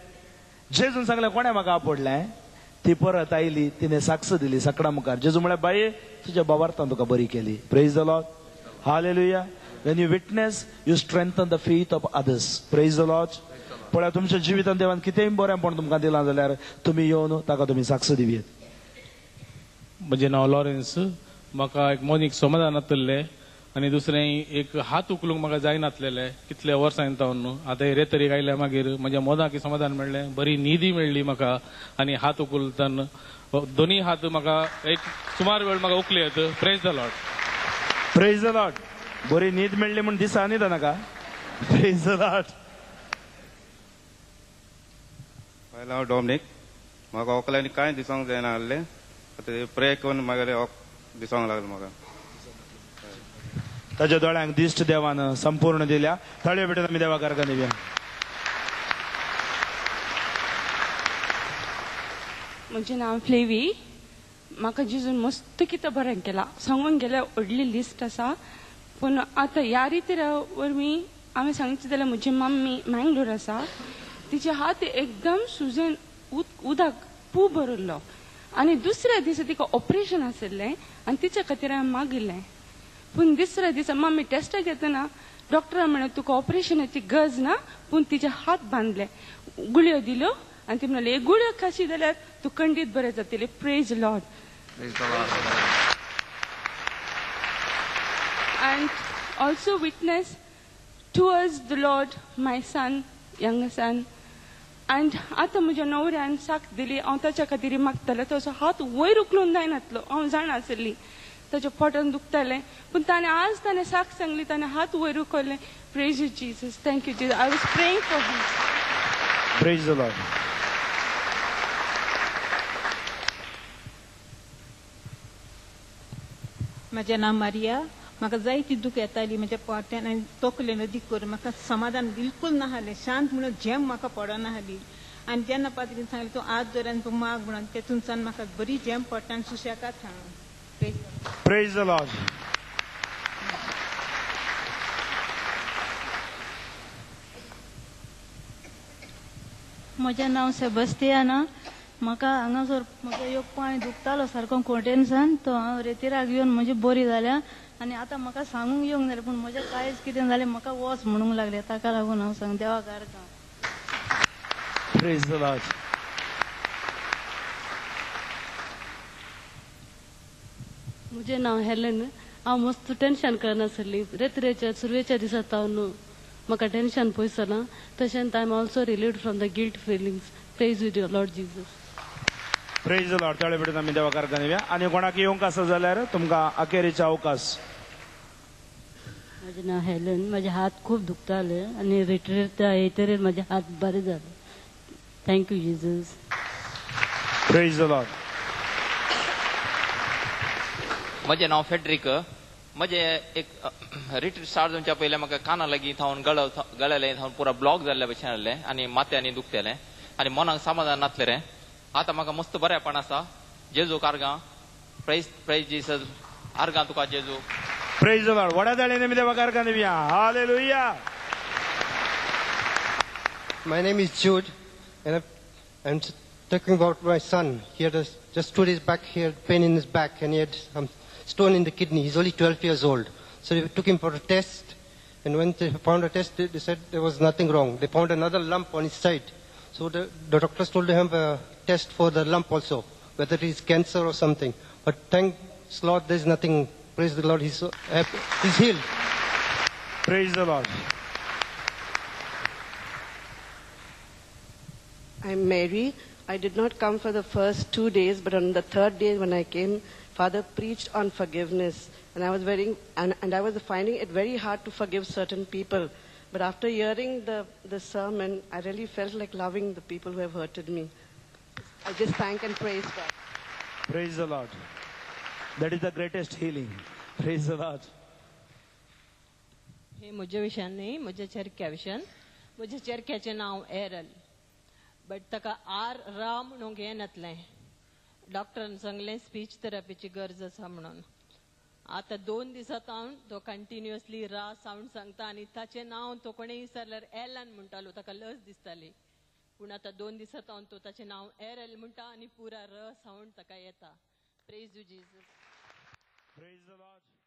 जेजून सांगलें कोणें म्हाका आपोडलें? ती परत आयली, तिणें साक्ष दिली सकडा मुखार. जेजू म्हळ्यार बाये तुज्या भावार्थान तुका बरी केली. Praise the Lord. Hallelujah. When you witness, you strengthen the faith of others. Praise the Lord. पळया तुमच्या जिवितांत देवान कितेंय बरेंपण तुमकां दिलां जाल्यार तुमी येवन ताका तुमी साक्ष दिवयेत. म्हजें नांव लॉरेन्स. म्हाका एक मोनीक समाधान नातलें आनी दुसरें एक हात उखलूंक म्हाका जायनातलेलें कितले वर्सां जावन. आतां रेतरीक आयल्या मागीर म्हज्या मोनाक समाधान मेळ्ळें, बरी न्हिदी मेळ्ळी म्हाका आनी हात उखलतान दोनी हात म्हाका एक सुमार वेळ म्हाका उखले येत. Praise the Lord. Praise the Lord. बरी न्हीद मेळ्ळी म्हूण दिसा न्हिद नाका. Praise the Lord. पयलें हांव डॉमनीक. म्हाका वकलांनी कांय दिसोंक जायना आहलें. आतां प्रे करून मागीर दिसोंक लागलें म्हाका. ताच्या दोळ्यांक दिश्ट देवान संपूर्ण दिल्या. ताळयो भेटून आमी देवाक अर्घ दिवया. म्हजें नांव फ्लेवी. म्हाका जेजून मस्त कितें बरें केलां सांगून गेल्यार व्हडली लिस्ट आसा, पूण आतां ह्या रितीर वरवीं हांवें सांगचें जाल्यार म्हजी मम्मी मँगलोर आसा, तिचे हात एकदम सुजन उदक पू भरिल्लो आनी दुसऱ्या दिसा तिका ऑपरेशन आशिल्लें आनी तिच्या खातीर हांवें मागिल्लें. पूण दुसऱ्या दिसा मम्मी टेस्टाक घेतना डॉक्टरान म्हणलें तुका ऑपरेशनाची गरज ना, पूण तिचे हात बांदले, गुळयो दिल्यो आनी ती म्हणली गुळयो खाशी जाल्यार तूं खंडीत बरें जातलें. Praise Lord. And also witness towards the Lord my son, younger son. And आतां म्हज्या न्हवऱ्यान साक दिली, हांव ताच्या खातीर मागतालें. तसो हात वयर उखलून जायनातलो, हांव जाणा आसली ताच्या पोटान दुखतालें, पूण ताणें आज ताणें साक सांगली, ताणें हात वयर उखल्लें. Praise Jesus. Thank you Jesus. I was praying for him. Praise the Lord. म्हजें नांव मारिया. म्हाका जायती दूख येताली म्हज्या पोट्यान आनी तकलेन अदीक करून म्हाका समाधान बिलकूल नासलें, शांत म्हणून झेम म्हाका पडनासली. आनी जेन्ना पाद्रीन सांगलें तूं हात दवर आनी तूं माग म्हणून, तेतूनच्यान म्हाका बरी झेम पडटा आनी सुशेगाद हांव. Praise the Lord. म्हजें नांव सेबस्तियाना. म्हाका हांगासर म्हजो एक पांय दुखतालो सारको खोटेनसान, तो हांव रेतिराक येवन म्हजी बरी जाल्या आनी आतां म्हाका सांगूंक येवंक जालें, पूण म्हजें कांयच कितें जालें म्हाका वच म्हणूंक लागलें, ताका लागून हांव सांग देवाक अर्गां. Praise the Lord. म्हजें नांव हेलन. हांव मस्त टेन्शन करनासली रेतिरेच्या सुरवेच्या दिसा तावन म्हाका टेन्शन पयस जालां. तशेंच I am also relieved from the guilt feelings. Praise you Lord Jesus. Praise the Lord. ताळे भेटून आमी देवाक अर्गां दिवया. आनी कोणाक येवंक आसा जाल्यार तुमकां अखेरीचो अवकाश. म्हजें नांव हेलन. म्हजे हात खूब दुखताले आनी रिट्रीट येतरीर म्हजे हात बरे जाले. Thank you Jesus. Praise the Lord. म्हजें नांव फेड्रीक. म्हजें एक रिट्रीट स्टार्ट जावच्या पयलें म्हाका काना लागीं थावन गळ्या लागीं थावन पुरा ब्लॉक जाल्ल्या भशेन जाल्लें आनी माथ्यांनी दुखतालें आनी मनाक समाधान नासलें रे. आतां म्हाका मस्त बरेंपण आसा. जेजूक आर्गां. प्रेज प्रेज जीसस. आर्गां तुका जेजू. Praise the Lord. व्हडा ताळयांनी आमी देवाक अर्गां दिवया. Hallelujah. My name is Jude, and I'm talking about my son. He had just 2 days back, he had pain in his back, and he had some stone in the kidney. He's only 12 years old. So they took him for a test, and when they found a test, they said there was nothing wrong. They found another lump on his side. So the doctors told him a test for the lump also, whether it is cancer or something. But thanks Lord, there's nothing. Praise the Lord, he's happy. He's healed. Praise the Lord. I'm Mary. I did not come for the first 2 days, but on the third day when I came, Father preached on forgiveness, and I was very and I was finding it very hard to forgive certain people. But after hearing the sermon, I really felt like loving the people who have hurted me. I just thank and praise God. Praise the Lord. That is the greatest healing. Praise the Lord. हे म्हज्या विशयान न्ही, म्हज्या चेरक्या विशयान. म्हज्या चेरक्याचें नांव एरल, but ताका R रा म्हणूंक येनातलें. डॉक्टरान सांगलें स्पीच थेरपीची गरज आसा म्हणून. आतां 2 दिसां हांव तो कंटिन्युअसली रा सावंड सांगता आनी ताचें नांव तो कोणें विचारल्यार एलन म्हणटालो, ताका लज दिसताली. पूण आतां 2 दिसां हांव तो ताचें नांव एरल म्हणटा आनी पुरा र सावंड ताका येता. Praise you Jesus. Praise the Lord.